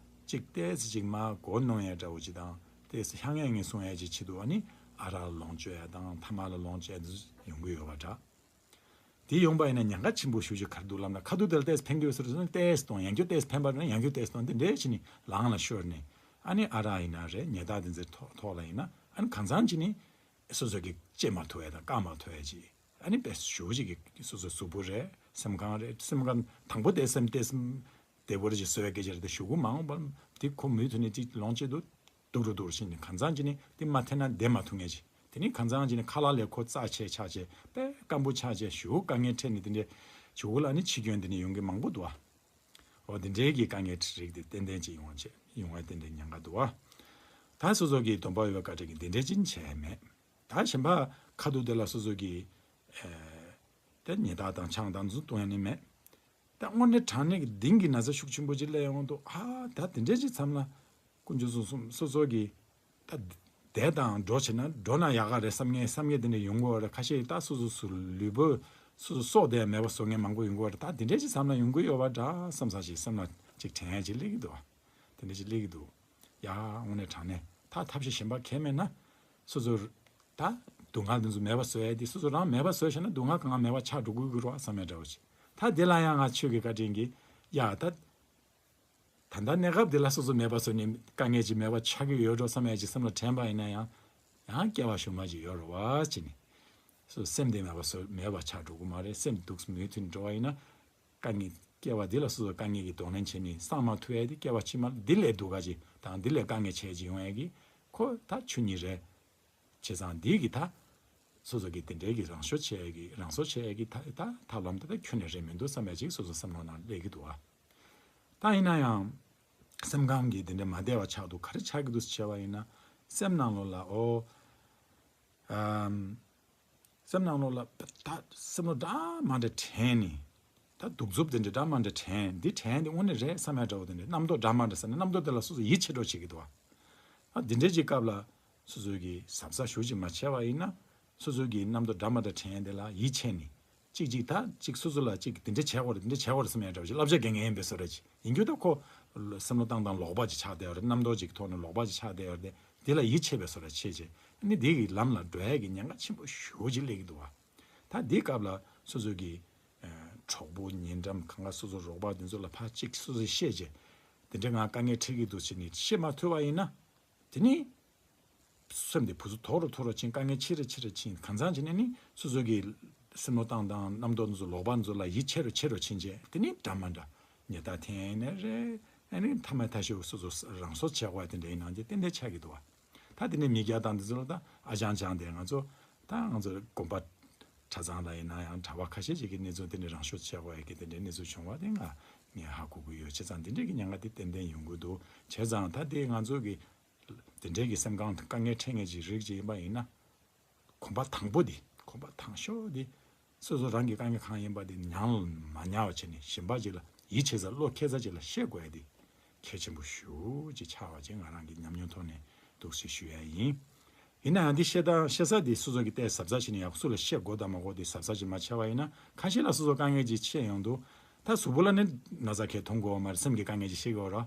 གཅིག་ཏོག་ཙམ་ཅིག་མར་མགོ་གནོན་ཡ་འདྲ་བོ་ཅིག་དང་ཏོག་ཙམ་ཧང་ཡ་ངེ་སོང་ཡ་ཅིག་བྱེད་དུས་ཨ་ནི་ཨ་རག་ལོངས་སྤྱོད་ཡ་དང་ཐ་མག་ལ་ལོངས་སྤྱོད་ཡ་འདི་ཚོ་ཡོང་གི་ཡོད་པ་འདྲ། དེ་ཡོང་པ་ཡིན་ན་ཉེན་ཁ་ཆེན་པོ་ཞེ་པོ་ཅིག་ག་རེ་འདུག་ལབ་ན་ཁ་ཐུག་དེ་ལ་ཏོག་ཙམ་ཕན་གྱི་ཡོད་ཟེར་ན་ཏོག་ཙམ་གཏོང་། ཡང་བསྐྱར་ཏོག་ཙམ་ཕན་པ་རེད་ན་ཡང་བསྐྱར་ཏོག་ཙམ་གཏོང་། དེ་འདྲའི་བྱས་ནས་ལངས་ལ་ཤོར་ནས་ཨ་ནི་ཨ་རག་ཡིན་ན་རེད། ཉལ་ཐ་དེ་ཚོའི་ཐོག་ཐོག་ལ་ཡིན་ན་ཨ་ནི་གང་ཚང་བྱས་ནས་སོ་སོ་གི་བཅད་མ་ཐུབ་ཡ་དང་བཀག་མ་ཐུབ་ཡ་ཅིག་ཨ་ནི་དཔེ་ཞེ་པོ་ཅིག་གི་སོ་སོའི་གཟུགས་པོ་རེད། སེམས་ཁམས་རེད། སེམས་ཁམས་དང་པོ་དེ་སེམས་དེ་སེམས་བདེ་པོ་རེ་ཅིག་བཟོ་བའི་སྐད་ཆ་རེད། དེ་ཞུ་གི་མ་འོངས་པ་དེ་ཁོ་མུ་མཐུད་ནས་ཅིག་ལོངས་སྤྱད་དུ། སྡུག་རུ་སྡུག་རུ་ཕྱིན་ནས་གང་ཚང་བྱས་ནས་དེ་མ་འཐེན་ན་བསྡད་མ་ཐུབ་ངེས་ཅིག་དེ་ནས་གང་ཚང་བྱས་ནས་ཁ་ལག་ལས་ཁོ་རྩ་ཆེ་ཆགས་ཆེ་དཔེ་སྐམ་པོ་ཆགས་ཆེ་ཞེ་པོ་དཀའ་ངལ་འཕྲད་ནས་དེ་འདྲའི་ཞེ་པོ་ལ་ནི་འཆི་སྐྱོན་དེ་འདྲ་ཡོང་གི་མང་པོ་འདུག་ཨ། འོ་དེ་འདྲའི་གི་དཀའ་ངལ་རིགས་དེ་ཏན་ཏན་ཅིག་ཡོང་བ་བྱས་ཡོང་བ་ཏན་ཏན་ཉེན་ཁ་འདུག་ཨ། ད་སོ་སོ་གི་སྡོམ་པ་ཡོད་པའི་བཀའ་དྲིན་གྱིས་དེ་འདྲའི་ཅིག་བྱས་མེད། ད་གཞན་པ་ཁ་ཐུག་དེ་ལ་སོ་སོ་གི་ཨེ། དེ་ཉལ་ཐ་དང་ཆང་དང་འདི་ཚོ་བཏུང་ཡ་ནི་མེད། ད་དངོས་གནས་དྲང་གནས་ཀྱི་གདིང་གི་ན་ཚ་ཤུགས་ཆེན་པོ་ཅིག་སླེབས་ཡོང་དུས་ཨ་ད་དེ་འདྲའི་ཅིག་མཚམས་ལ་དཀོན་མཆོག་གསུམ་གསུམ་སོ་སོ་གི་ད་བསྡད་དང་འགྲོ་བྱས་ན་འགྲོ་ན་ཡག་ག་རེད་བསམ་ངེས་བསམ་ངེས་དེ་འདྲ་ཡོང་གི་ཡོད་རེད། ཁ་ཤས་ད་སོ་སོ་སོ་ལུས་པོ་སོ་སོ་སྲོག་དེ་མེད་པ་བཟོ་མཁན་མང་པོ་ཡོང་གི་ཡོད་རེད། ད་དེ་འདྲའི་ཅིག་མཚམས་ལ་ཡོང་གི་ཡོད་པ་འདྲ་བསམ་ས་ཅིག་སེམས་ལ་ཅིག་དྲན་ཡ་ཅིག་སླེབས་ཀྱི་འདུག་དེ་འདྲ་ཅིག་སླེབས་ཀྱི་འདུག་ཡ་དངོས་གནས་དྲང་གནས་ད་ཐབས་ཤེས་གཞན་པ་གང་མེད་ན་སོ་སོ་ད་སྡུག་བསྔལ་འདི་ཚོ་མེད་པ་བཟོ་ཡ་དེ་སོ་སོ་རང་མེད་པ་བཟོས་བཞག་ན་སྡུག་བསྔལ་གང་ག་མེད་པ་ཆགས་འགྲོ་གི་རེད་བསམ་ཡ་འདྲ་བོ་ཅིག་ད་དེ་ལ་ཡང་ང་ཆོས་ཀྱི་བཀའ་དྲིན་གྱིས་ཡ་ད། ད་ལྟ་གནས་སྐབས་འདི་ལ་སོ་སོ་མེད་པ་བཟོས་ནས་དཀའ་ངལ་ཅིག་མེད་པ་ཆགས་ཀྱི་ཡོད་འགྲོ་བསམ་ཡ་ཅིག་སེམས་ལ་དྲན་པ་ཡིན་ན་ཡང་། ཡང་སྐྱེ་བ་གཞུག་མ་ཅིག་ཡོད་རེད་བ་ཅེས་ནས། སོ་སོ་སེམས་དེ་མེད་པ་བཟོ་མེད་པ་ཆགས་འགྲོ་གི་མ་རེད། སེམས་སྡུག་མུ་མཐུད་འགྲོ་བ་ཡིན་ན། དཀའ་ངལ་སྐྱེ་བ་འདི་ལ་སོ་སོ་དཀའ་ངལ་གྱི་གདོང་ལེན་བྱས་ནས་སངས་མ་ཐུབ་ཡ་དེ་སྐྱེ་བ་ཕྱི་མ་འདི་ལས་སྡུག་ག་ཅིག་དང་འདི་ལས་དཀའ་ངལ་ཆེ་ཅིག་ཡོང་ཡ་གི་ཁོ་ད་ཆོས་ཉིད་རེད། བྱས་ཙང་འདི་གི་ད། སོ་སོ་གི་དེ་འདྲའི་གི་རང་ཤོར་བྱེད་ཡ་གི་རང་སོར་བྱེད་ཡ་གི་ད་ད་ཐབས་ལམ་དེ་ད་ཁྱོན་ནས་རེད་མི་འདུག་བསམ་ཡ་ཅིག་སོ་སོ་བསམ་བློ་ནང་སླེབས་ཀྱི་འདུག་ཨ། ད་ཡིན་ན་ཡང་། སེམས་ཁམས་ཀྱི་དེ་འདྲ་མ་བདེ་བ་ཆགས་འདུག་ག་རེ་ཆགས་ཀྱི་འདུག་ཟེར་བ་ཡིན་ན། སེམས་ནང་ལོགས་ལ་ཨོ། ཨམ། སེམས་ནང་ལོགས་ལ་ད་སེམས་བློ་འདྲ་མ་འདྲ་དྲན་ནས། ད་གདུག་རྩུབ་དེ་འདྲ་འདྲ་མ་འདྲ་དྲན། འདི་དྲན་དེ་དངོས་གནས་རེད་བསམ་ཡ་འདྲ་བོ་དེ་འདྲ་རྣམ་རྟོག་འདྲ་མ་འདྲ་ཟེར་ན་རྣམ་རྟོག་དེ་ལ་སོ་སོ་ཡིད་ཆེས་འགྲོ་བྱེད་ཀྱི་འདུག་ཨ། ཨ་འདི་འདྲའི་ཅིག་སྐབས་ལ་སོ་སོ་གི་གཟབ་གཟབ་ཞེ་པོ་ཅིག་མ་བྱས་པ་ཡིན་ན། སོ་སོ་གི་རྣམ་རྟོག་འདྲ་མ་འདྲ་དྲན་དེ་ལ་ཡིད་ཆེས་ནས་ཅིག་ཅིག་ད་ཅིག་སོ་སོ་ལ་ཅིག་འདི་འདྲ་བྱས་དགོས་རེད་འདི་འདྲ་བྱས་དགོས་རེད་བསམ་ཡ་འདྲ་བོ་ཅིག་བསླབ་བྱ་འགན་འགན་ཡིན་པའི་བཟོ་འདྲ་ཅིག་ཡིན་རྒྱུ་ད་ཁོ་བསམ་བློ་བཏང་སྟངས་ལོག་པ་ཅིག་ཆགས་བསྡད་ཡོད་རེད། རྣམ་རྟོག་ཅིག་ཐོག་ནས་ལོག་པ་ཅིག་ཆགས་བསྡད་ཡོད་རེད་དེ། དེ་ལ་ཡིད་ཆེས་པའི་བཟོ་འདྲ་བྱས་རྗེས་ཨ་ནི་དེ་གི་ལམ་ལ་འགྲོ་ཡ་གི་ཉེན་ཁ་ཆེན་པོ་ཞེ་པོ་ཅིག་སླེབས་ཀྱི་འདུག་བ། ད་འདིའི་སྐབས་ལ་སོ་སོ་གི་ཨ་གྲོགས་པོ་ཉེ་འགྲམ་གང་ག་སོ་སོ་རོགས་པ་དེ་ཚོ་ལ་ཕར་ཅིག་སོ་སོས་བཤད་རྗེས། དེ་འདྲ་ང་དཀའ་ངལ་འཕྲད་ཀྱི་འདུག་ཟེར་ནས་བཤད་མ་ཐུབ་པ་ཡིན་ན། དེ་ནི་སེམས་དེ་ཕུ་ཚུ་མཐོ་རུ་མཐོ་རུ་ཕྱིན། དཀའ་ངལ་ཆེ་རུ་ཆེ་རུ་ཕྱིན། གང་ཚང་བྱས་ནས་ནི་སོ་སོ་གི་སེམས་བློ་བཏང་སྟངས་རྣམ་རྟོག་འདི་ཚོ་ལོག་པ་འདི་ཚོ་ལ་ཡིད་ཆེས་རུ་ཆེ་རུ་ཕྱིན་རྗེས་དེ་ནི་འདྲ་མ་འདྲ་ཉེས་རྡུང་འཐེན་ནས་རེད། ཨ་ནི་མཐའ་མ་མཐའ་གཞུག་སོ་སོ་རང་སྲོག་བཅད་དགོས་དེ་འདྲའི་ནང་གི་ཏན་ཏན་ཆགས་ཀྱི་འདུག་བ། ད་དེ་ནས་མི་རྒྱག་སྟངས་འདི་ཚོ་ལ་ད་ཨ་ཅང་ཅང་དེ་ང་ཚོ་ད་ང་ཚོ་དགོན་པ་གྲྭ་ཚང་ལ་ཡིན་ན་ཡང་གྲྭ་པ་ཁ་ཤས་ཅིག་གི་གནས་ཚུལ་དེ་འདྲའི་རང་སྲོག་བཅད་དགོས་ཡ་གི་དེ་འདྲའི་གནས་ཚུལ་བྱུང་བ་དེ་ང་ངས་ཧ་གོ་གི་ཡོད། བྱས་ཙང་དེ་འདྲའི་གི་ཉེན་ཁ་དེ་ཏན་ཏན་ཡོང་གི་འདུག་བྱས་ཙང་ད་དེ་ང་ཚོ་གི་དེ་འདྲའི་གི་སེམས་ཁམས་དཀའ་ངལ་འཕྲད་མཁན་གྱི་རིགས་ཅིག་ཡིན་པ་ཡིན་ན། གོམ་པ་དང་པོ་དེ་གོམ་པ་དང་ཤོས་དེ་སོ་སོ་རང་གི་དཀའ་ངལ་གང་ཡིན་པ་དེ་མྱང་ལ་མ་ཉར་བ་བྱས་ནས་གཞན་པ་ཅིག་ལ་ཡིད་ཆེས་ས་བློ་ཁེལ་ས་ཅིག་ལ་བཤད་དགོས་ཡ་དེ་གལ་ཆེན་པོ་ཞེ་པོ་ཅིག་ཆགས་པ་ཅིག་ང་རང་གི་ཉམས་མྱོང་ཐོག་ནས་འདུག་སེ་ཞུ་ཡ་ཡིན། ཡིན་ན་ཡང་འདི་བཤད་སྟངས་བཤད་ས་དེ་སོ་སོ་གི་ཏོག་ཙམ་གཟབ་གཟབ་བྱས་ནས་ཡག་སུ་ལ་བཤད་དགོས་དང་མ་དགོས་དེ་གཟབ་གཟབ་ཅིག་མ་བྱས་པ་ཡིན་ན་ཁ་ཤས་ལ་སོ་སོ་དཀའ་ངལ་ཅིག་འཕྲད་ཡོང་དུས་ད་གཟུགས་པོ་ལ་ནི་ན་ཚ་གང་ཡང་མཐོང་གི་ཡོད་མ་རེད། སེམས་ཀྱི་དཀའ་ངལ་ཅིག་ཤེས་ཀྱི་ཡོད་རེད།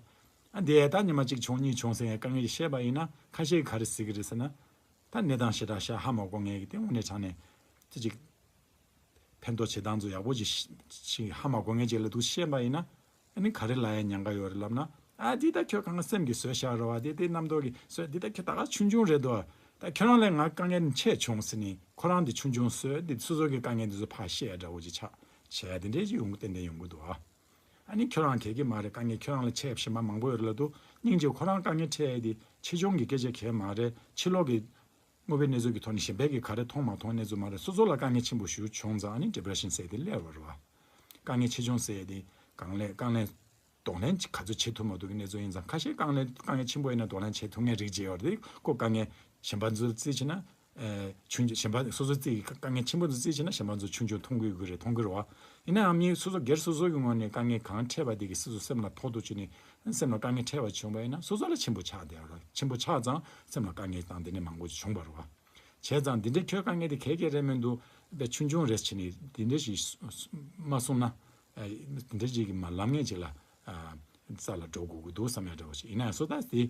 ཨ་འདི་ད་ཉི་མ་གཅིག་བྱུང་གཉིས་བྱུང་ཟེར་ཡ་དཀའ་ངལ་ཅིག་བཤད་པ་ཡིན་ན་ཁ་ཤས་ཀྱིས་ག་རེ་ཟེར་གྱི་རེད་ཟེར་ན། ད་གནས་སྟངས་ཞེ་དྲག་ཤ་ཧ་མ་གོ་མཁན་གྱི་དེ་དངོས་གནས་དྲང་གནས་ཅི་ཅིག་ཕན་ཐོགས་བྱེད་སྟངས་ཚོ་ཡག་པོ་ཅིག་ཤ་ཤ་ཧ་མ་གོ་མཁན་ཅིག་ལ་འདུག་བཤད་པ་ཡིན་ན། ཨ་ནི་ག་རེ་ལབ་ཡ་ཉེན་ཁ་ཡོད་རེད་ལབ་ན། ཨ་འདི་ད་ཁྱོད་གང་ག་སེམས་ཀྱིས་བཟོས་བཞག་རེད་བ། འདི་འདི་རྣམ་རྟོག་གིས་བཟོས། འདི་ད་ཁྱོད་ད་ག་ཆུང་ཆུང་རེད་དོ། ད་ཁྱོད་རང་ལས་ང་དཀའ་ངལ་ཆེ་བྱུང་ཟེར་ནས་ཁོ་རང་འདི་ཆུང་ཆུང་བཟོས། འདི་སོ་སོ་གི་དཀའ་ངལ་འདི་ཚོ་ཕར་བཤད་འདྲ་བོ་ཅིག་ཆགས་བྱས་དེ་འདྲས་ཅིག་ཡོང་གི་ཏན་ཏན་ཡོང་གི་འདུག་ཨ། ཨ་ནི་ཁྱོད་རང་གལ་གི་མ་རེད། དཀའ་ངལ་ཁྱོད་རང་ལས་ཆེ་གཞན་པ་མང་པོ་ཡོད་རེད་ལབ་འདུག། སྙིང་རྗེ། ཁོ་རང་དཀའ་ངལ་འཕྲད་ཡས་དེ་ཆེ་ཆུང་གི་སྐད་ཆ་གལ་མ་རེད། ཕྱི་ལོགས་ཀྱི་དངོས་པོའི་གནས་ཚུལ་གྱི་ཐོག་ནས་གཞན་པས་ཀྱིས་ག་རེ་མཐོང་མ་མཐོང་གནས་ཚུལ་མ་རེད། སོ་སོ་ལ་དཀའ་ངལ་ཆེན་པོ་ཞིག་བྱུང་ཙང་ཨ་ནི་depression་ཟེར་དེ་སླེབས་པ་རེད་བ། དཀའ་ངལ་ཆེ་ཆུང་ཟེར་དེ་གང་ལས་གང་ལས་གདོང་ལེན་ག་ཚོད་བྱེད་ཐུབ་མ་ཐུབ་ཀྱི་གནས་ཚུལ་ཡིན་ཙང་། ཁ་ཤས་དཀའ་ངལ་དཀའ་ངལ་ཆེན་པོ་ཡིན་ན་གདོང་ལེན་བྱེད་ཐུབ་མཁན་རིགས་བྱས་ཡོད་རེད། ཁོ་དཀའ་ངལ་གཞན་པ་ཚོ་རྩིས་བྱས་ན། ཨེ་ཆུང་ཆུང་གཞན་པ་སོ་སོ་རྩིས་དཀའ་ངལ་ཆེན་པོ་ཚོ་རྩིས་བྱས་ན་གཞན་པ་ཚོ་ཆུང་ཆུང་མཐོང་གི་ཡོད་ཀྱི་རེད། མཐོང་གི་རེད་བ། ཡིན་ནའང་མི་སོ་སོ་སྒེར་སོ་སོ་གི་ངོས་ནས་དཀའ་ངལ་གང་འཕྲད་པ་དེ་གི་སོ་སོ་སེམས་ལ་ཕོག་ཐུག་བྱས་ནས་སེམས་ལ་དཀའ་ངལ་འཕྲད་པ་བྱུང་བ་ཡིན་ན་སོ་སོ་ལ་ཆེན་པོ་ཆགས་བསྡད་ཡོད་རེད། ཆེན་པོ་ཆགས་ཙང་སེམས་ལ་དཀའ་ངལ་དང་དེ་འདྲ་མང་པོ་ཅིག་བྱུང་བ་རེད་བ། བྱས་ཙང་འདི་འདྲའི་ཁྱོད་དཀའ་ངལ་དེ་གས་གས་རེད་མི་འདུག། དཔེ་ཆུང་ཆུང་རེད་བྱས་ནས་འདི་འདྲ་ཞིག་མ་གསུངས་ན། ཨ་འདི་འདྲ་ཅིག་གི་མ་ལབ་མཁན་ཅིག་ལ་ཨ་རྩ་ལ་འགྲོ་དགོས་ཀྱི་འདུག་བསམ་ཡ་འདྲ་བོ་ཞིག་ཡིན་ན་ཡང་སོ་ད་དེ།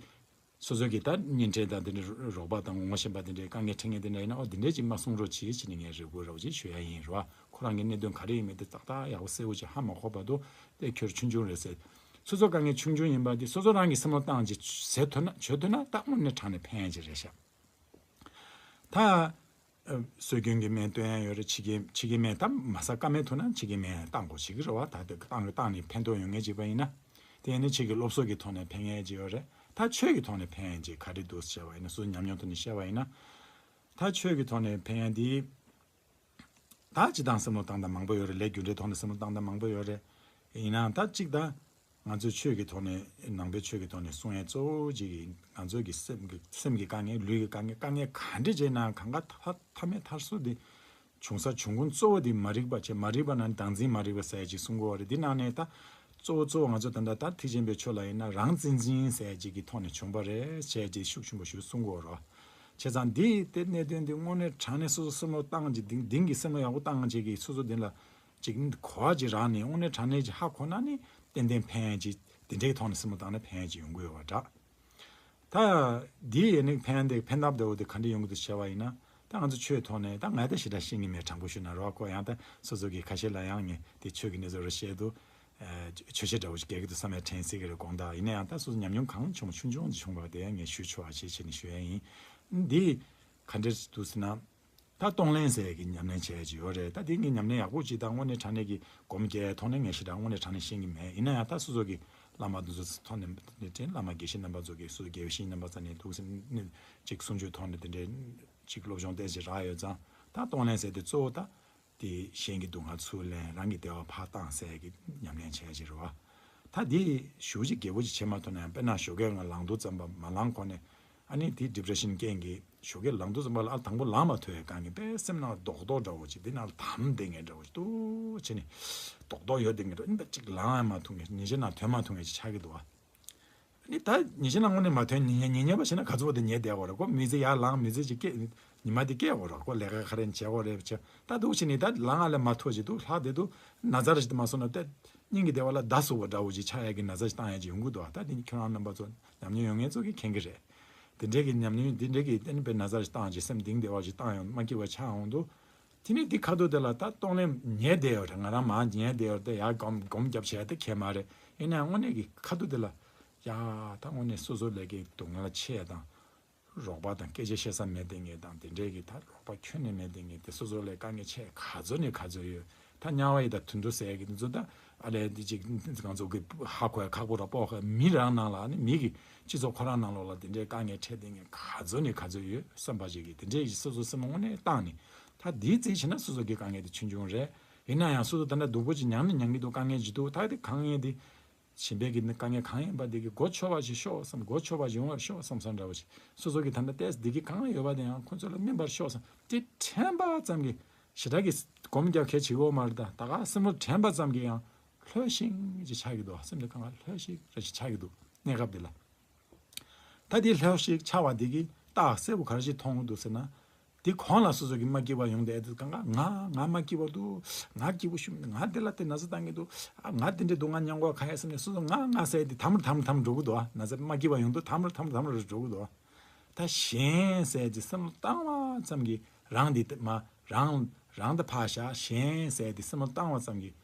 སོ་སོ་གི་ད་གཉེན་འཕྲད་དང་དེ་འདྲའི་རོགས་པ་དང་ངོ་ཤེས་པ་དེ་འདྲའི་དཀའ་ངལ་འཕྲད་མཁན་དེ་འདྲ་ཡིན་ན། ཨོ་དེ་འདྲའི་ཅིག་མ་གསུང་རོགས་གྱིས་བྱས་ནས་ངས་རེ་སྐུལ་རོགས་གྱིས་ཞུ་ཡ་ཡིན་རོ། ཁོ་རང་གི་གནད་དོན་ག་རེ་ཡིན་མིན་དེ་ཏག་ཏག་ཡག་པོ་གསལ་པོ་ཅིག་ཧ་མ་གོ་བར་དུ་དེ་ཁྱོད་ཆུང་ཆུང་རེད་ཟེར། སོ་སོ་དཀའ་ངལ་ཆུང་ཆུང་ཡིན་པ་དེ་སོ་སོ་རང་གི་སེམས་ལ་བཏང་ཅིག་ཟེར་ཐུབ་ན་བྱོས་ཐུབ་ན་ད་དངོས་གནས་དྲང་གནས་ཕན་ཡ་ཅིག་རེད་ཤག། ད། ཨ་སྲོལ་རྒྱུན་གྱི་སྨན་སྟོན་ཡ་ཡོད་རེད། ཕྱི་རྒྱལ་ཕྱི་རྒྱལ་སྨན་ད་མ་ཟ་ཀ་མེད་ཐུག་ན་ཕྱི་རྒྱལ་སྨན་བཏང་དགོས་ཞིག་རེད་བ། ད་དེ་བཏང་བཏང་ནས་ཕན་ཐོགས་ཡོང་ངེས་ཅིག་པ་ཡིན་ན། དེ་ནི་ཕྱི་རྒྱལ་སློབ་གསོ་གི་ཐོག་ནས་ཕན་ངེས་ཅིག་ཡོད་རེད། ད་ཆོས་ཀྱི་ཐོག་ནས་ཕན་ཡ་ཅིག་ག་རེ་འདུག་ཟེར་བ་ཡིན་ན་སུ་ཉམས་མྱོང་ཐོག་ནས་བཤད་པ་ཡིན་ན། ད་ཆོས་ཀྱི་ཐོག་ནས་ཕན་ཡ་འདི། ད་སྤྱི་བཏང་བསམ་བློ་བཏང་སྟངས་མང་པོ་ཡོད་རེད། ལས་རྒྱུ་འབྲས་ཐོག་ནས་བསམ་བློ་བཏང་སྟངས་མང་པོ་ཡོད་རེད། ཡིན་ནའང་ད་གཅིག་ད། ང་ཚོས་ཆོས་ཀྱི་ཐོག་ནས་ནང་པའི་ཆོས་ཀྱི་ཐོག་ནས་གསུང་ཡས་གཙོ་བོ་གཅིག་གིས་ང་ཚོའི་གི་སེམས་ཀྱི་སེམས་ཀྱི་དཀའ་ངལ་ལུས་ཀྱི་དཀའ་ངལ་དཀའ་ངལ་ག་འདྲ་བྱས་ནའང་གང་ག་ཐ་མཐའ་མའི་མཐར་སོ་དེ་བྱུང་ས་བྱུང་ཁུངས་གཙོ་བོ་དེ་མ་རིག་པ་བྱས། མ་རིག་པ་ནང་ནས་བདག་འཛིན་མ་རིག་པ་ཟེར་ཡས་ཅིག་གསུང་གི་ཡོད་རེད། འདི་ནང་ནས་ད་གཙོ་བོ་གཙོ་བོ་ང་ཚོ་ད་ལྟ་ད་ཐེག་ཆེན་པའི་ཆོས་ལ་ཡིན་ན་རང་བཙན་འཛིན་ཟེར་ཡས་ཅིག་གི་ཐོག་ནས་བྱུང་བ་རེད་ཟེར་ཡས་ཅིག་ཤུགས་ཆེན་པོ་ཞིག་གསུང་གི་ཡོད་རེད། བྱས་ཙང་འདི་དེ་གནད་དོན་འདི་དངོས་གནས་དྲང་གནས་སོ་སོ་བསམ་བློ་བཏང་ཅིག་འདིང་འདིང་གི་བསམ་བློ་ཡག་པོ་བཏང་ཅིག་གིས་སོ་སོ་འདི་ལ་ཅིག་གོ་བ་ཅིག་རག་ནས་དངོས་གནས་དྲང་གནས་ཅིག་ཧ་གོ་ན་ནི་ཏན་ཏན་ཕན་ཡ་ཅིག་འདི་འདྲའི་ཐོག་ནས་བསམ་བློ་བཏང་ན་ཕན་ཡ་ཅིག་ཡོང་གི་ཡོད་པ་འདྲ། ད་འདི་ཡས་ནི་ཕན་འདི་ཕན་ཐབས་འདྲ་བོ་དེ་ག་འདྲ་ཡོང་གི་འདུག་བྱས་པ་ཡིན་ན། ད་ང་ཚོ་ཆོས་ཐོག་ནས་ད་ང་ད་ཞེ་དྲག་ཤེས་ཀྱི་མེད། དྲང་པོ་ཞུས་ན་རོགས་ཁོ་ཡང་ད་སོ་སོ་གི་ཁ་ཤས་ལ་ཡང་ངས་དེ་ཆོས་ཀྱི་གནས་ཚུལ་རེ་བཤད་དུས། ཨ་ཆོས་བཤད་འདྲ་བོ་ཞིག་རྒྱག་གི་འདུག་བསམ་ཡ་དྲན་སྲིད་ཀྱི་རེད་དགོངས་དག། ཡིན་ན་ཡང་ད་སོ་སོ་ཉམས་མྱོང་གང་བྱུང་བ་ཆུང་ཆུང་ཅིག་བྱུང་བ་དེ་ཡང་ངས་ཞུ་ཆོག་པ་བྱེད་བྱེད་ནས་ཞུ་ཡ་ཡིན། འདི་ག་འདྲ་འདུག་ཟེར་ན། ད་གཏོང་ལེན་ཟེར་ཡ་གི་ཉམས་ལེན་བྱས་ཀྱི་ཡོད་རེད། ད་དེ་གི་ཉམས་ལེན་ཡག་པོ་ཅིག་དང་དངོས་གནས་དྲང་གནས་ཀྱི་སྒོམ་རྒྱག་ཐོག་ནས་ངས་ཞེ་དྲག་དངོས་གནས་དྲང་གནས་ཤེས་ཀྱི་མེད། ཡིན་ན་ཡང་ད་སོ་སོ་གི་བླ་མ་འདི་ཚོ་ཐོག་ནས་ནས་དྲན། བླ་མ་དགེ་བཤེས་རྣམ་པ་ཚོ་གི་སོ་སོ་དགེ་བཤེས་རྣམ་པ་ཚོ་ནས་འདུག་ཟེར་ནས་ཅིག་གསུང་ཆོས་ཐོག་ནས་དེ་འདྲའི་ཅིག་སློབ་སྦྱོང་ཏོག་ཙམ་རག་ཡོད་ཙང་། ད་གཏོང་ལེན་ཟེར་དེ་གཙོ་བོ་ད་དེ་གཞན་གྱི་སྡུག་བསྔལ་ཚུར་ལེན། རང་གི་བདེ་བ་ཕར་བཏང་ཟེར་གྱི་ཉམས་ལེན་བྱས་ཀྱི་རེད་བ། ད་དེ་ཞེ་པོ་ཅིག་རྒྱས་པོ་ཅིག་བྱེད་མ་ཐུབ་ན་ཡང་དཔེར་ན་ཞོགས་ཀས་ང་ལངས་དུས་ཙམ་པ་མ་ལངས་གོང་ནས། ཨ་ནི་དེ་depression་རྐྱེན་གྱིས་ཞོགས་ཀས་ལངས་དུས་ཙམ་པ་ལ་ཨ་དང་པོ་ལངས་མ་ཐུབ་ཡས་གང་གི་དཔེ་སེམས་ནང་རྡོག་རྡོག་འདྲ་བོ་ཅིག་དེ་ནང་ལ་དམ་བསྡད་མཁན་འདྲ་བོ་ཅིག་ཏུ་བྱས་ནས་རྡོག་རྡོག་ཡོད་བསྡད་མཁན་འདྲ། ཨ་ནི་ད་ཅིག་ལངས་ཡང་མ་ཐུབ་མཁན། ཉིན་ཤས་ནང་ཐོན་མ་ཐུབ་མཁན་ཅིག་ཆགས་ཀྱི་འདུག་བ། ཨ་ནི་ད་ཉིན་ཤས་ནང་དངོས་གནས་མ་ཐོན། ཉིན་ཉིན་ཉིན་པ་བྱས་ན་ག་ཚོད་བ་དེ་ཉལ་བསྡད་དགོས་རེད། ཁོ་མི་ཚེ་ཡར་ལངས་མི་ཚེ་ཅིག་སྐྱེལ། ཉི་མ་དེ་སྐྱེལ་དགོས་རེད། ཁོ་ལས་ཀ་ག་རེ་བྱེད་དགོས་རེད་བྱས། ད་འདུག་བྱས་ནས་ད་ལངས་ཡ་ལས་མ་ཐུབ་ཅིག་འདུག་ལྷག་བསྡད་འདུག། ན་ཚ་རེ་ཞིག་མ་སོང་ན་ད་སྙིང་གི་བདེ་བ་ལ་ཟླ་ཟུག་པ་འདྲ་བོ་ཅིག་ཆགས་ཡ་གི་ན་ཚ་ཞིག་བཏང་ཡ་ཅིག་ཡོང་གི་འདུག། ད་དེ་ཁྱོད་རང་རྣམ་པ་ཚོ་ཉམས་མྱོང་ཡོད་མཁན་ཚོ་གིས་མཁྱེན་གྱི་རེད། དེ་འདྲའི་གི་ཉམས་མྱོང་དེ་འདྲའི་གི་ཨ་ནི་དཔེ་ན་ཚ་ཞིག་བཏང་ཅིག་སེམས་གཏིང་བདེ་བ་ཞིག་བཏང་ཡོང་མ་སྐྱིད་པ་ཆགས་འོང་དུས། དེ་ནས་འདི་ཁ་ཐུག་དེ་ལ་ད་གཏོང་ལེན་ཉལ་བསྡད་ཡོད་རེད། ང་རང་མར་ཉལ་བསྡད་ཡོད་རེད། ད་ཡར་སྒོམ་སྒོམ་རྒྱབ་བྱས་ད་གས་མ་རེད། ཡིན་ནའང་དངོས་གནས་ཀྱི་ཁ་ཐུག་དེ་ལ་ཡ་ད་དངོས་གནས་སོ་སོ་ལས་ཀའི་སྡུག་བསྔལ་ཆེ་དང་། རོགས་པ་དང་སྐད་ཆ་བཤད་ས་མེད་བསྡད་མཁན་དང་དེ་འདྲའི་གི་ད་རོགས་པ་ཁྱོན་ནས་མེད་བསྡད་མཁན་དེ་སོ་སོ་ལས་དཀའ་ངལ་ཆེ་ག་ཚོད་ནས་ག་ཚོད་ཡོད། ད་དམྱལ་བ་ཡི་དྭགས་དུད་འགྲོ་ཟེར་ཡ་གི་འདི་ཚོ་ད་ཨ་ལས་འདི་ཅིག་ང་ཚོ་གི་ཧ་གོ་ཡ་ཁག་པོ་ར་དཔོག་ཡ། མི་རང་ནང་ལ་ནི་མི་གི་སྤྱི་ཚོགས་ཁོ་རང་ནང་ལོགས་ལ་དེ་འདྲའི་དཀའ་ངལ་འཕྲད་བསྡད་མཁན་ག་ཚོད་ནས་ག་ཚོད་ཡོད་བསམ་པ་ཅིག་གི་དེ་འདྲའི་སོ་སོ་སེམས་དངོས་གནས་བཏང་ནས། ད་འདིའི་རྩིས་བྱས་ན་སོ་སོ་གི་དཀའ་ངལ་དེ་ཆུང་ཆུང་རེད། ཡིན་ན་ཡང་སོ་སོ་ད་ལྟ་སྡུག་པོ་ཅིག་མྱངས་ནས་མྱངས་ཀྱི་འདུག། དཀའ་ངལ་ཅིག་འདུག། ད་དེ་དཀའ་ངལ་དེ། གཞན་པའི་གི་དཀའ་ངལ་གང་ཡིན་པ་དེ་གི་གོ་ཆོད་པ་ཞིག་ཤོག་བསམ། གོ་ཆོད་པ་ཞིག་ཡོང་བར་ཤོག་བསམ་བསམ་འདྲ་བོ་ཞིག། སོ་སོ་གི་ད་ལྟ་ཏོག་ཙམ་བདེ་སྐྱིད་གང་ཡོད་པ་དེ་ཡང་ཁོ་ཚོ་ལ་སྨིན་པར་ཤོག་བསམ། དེ་དྲན་པ་ཙམ་གྱིས་ཞེ་དྲག་གི་སྒོམ་རྒྱག་གལ་ཆེ་གི་ཡོད་མ་རེད། ད་ད་ག་སེམས་ལ་དྲན་པ་ཙམ་གྱིས་ཡང་ལྷོད་ཤིག་ཅིག་ཆགས་ཀྱི་འདུག། སེམས་དེ་གང་ག་ལྷོད་ཤིག་རེ་ཞིག་ཆགས་ཀྱི་འདུག། གནས་སྐབས་འདི་ལ། ད་དེ་ལྷོད་ཤིག་ཆགས་པ་དེ་གིས་རྟགས་གསལ་པོ་ག་རེ་ཞིག་མཐོང་གི་འདུག་ཟེར་ན། དེ་གོང་ལ་སོ་སོ་གི་མ་སྐྱིད་པ་ཡོང་བསྡད་དུས་གང་ག་ང་ང་མ་སྐྱིད་པ་འདུག། ང་སྐྱིད་པོ་ཞིག་མི་འདུག། ང་དེ་ལ་དེ་ན་ཚ་བཏང་གི་འདུག། ཨ་ང་དེ་འདྲའི་སྡུག་བསྔལ་མྱངས་དགོས་ག་ཡ་བསམ་ནས་སོ་སོ་ང་ང་ཟེར་དེ་དམ་རུ་དམ་རུ་དམ་རུ་འགྲོ་གི་འདུག། ཨ་ན་ཚ་མ་སྐྱིད་པ་ཡོང་དུས་དམ་རུ་དམ་རུ་དམ་རུ་འགྲོ་གི་འདུག། ད་གཞན་ཟེར་གྱི་སེམས་ལ་བཏང་བ་ཙམ་གྱིས་རང་འདི་མ་རང་ རང་ད་ཕར་བཞག་གཞན་ཟེར་དེ་སེམས་ལ་བཏང་བ་ཙམ་གྱིས།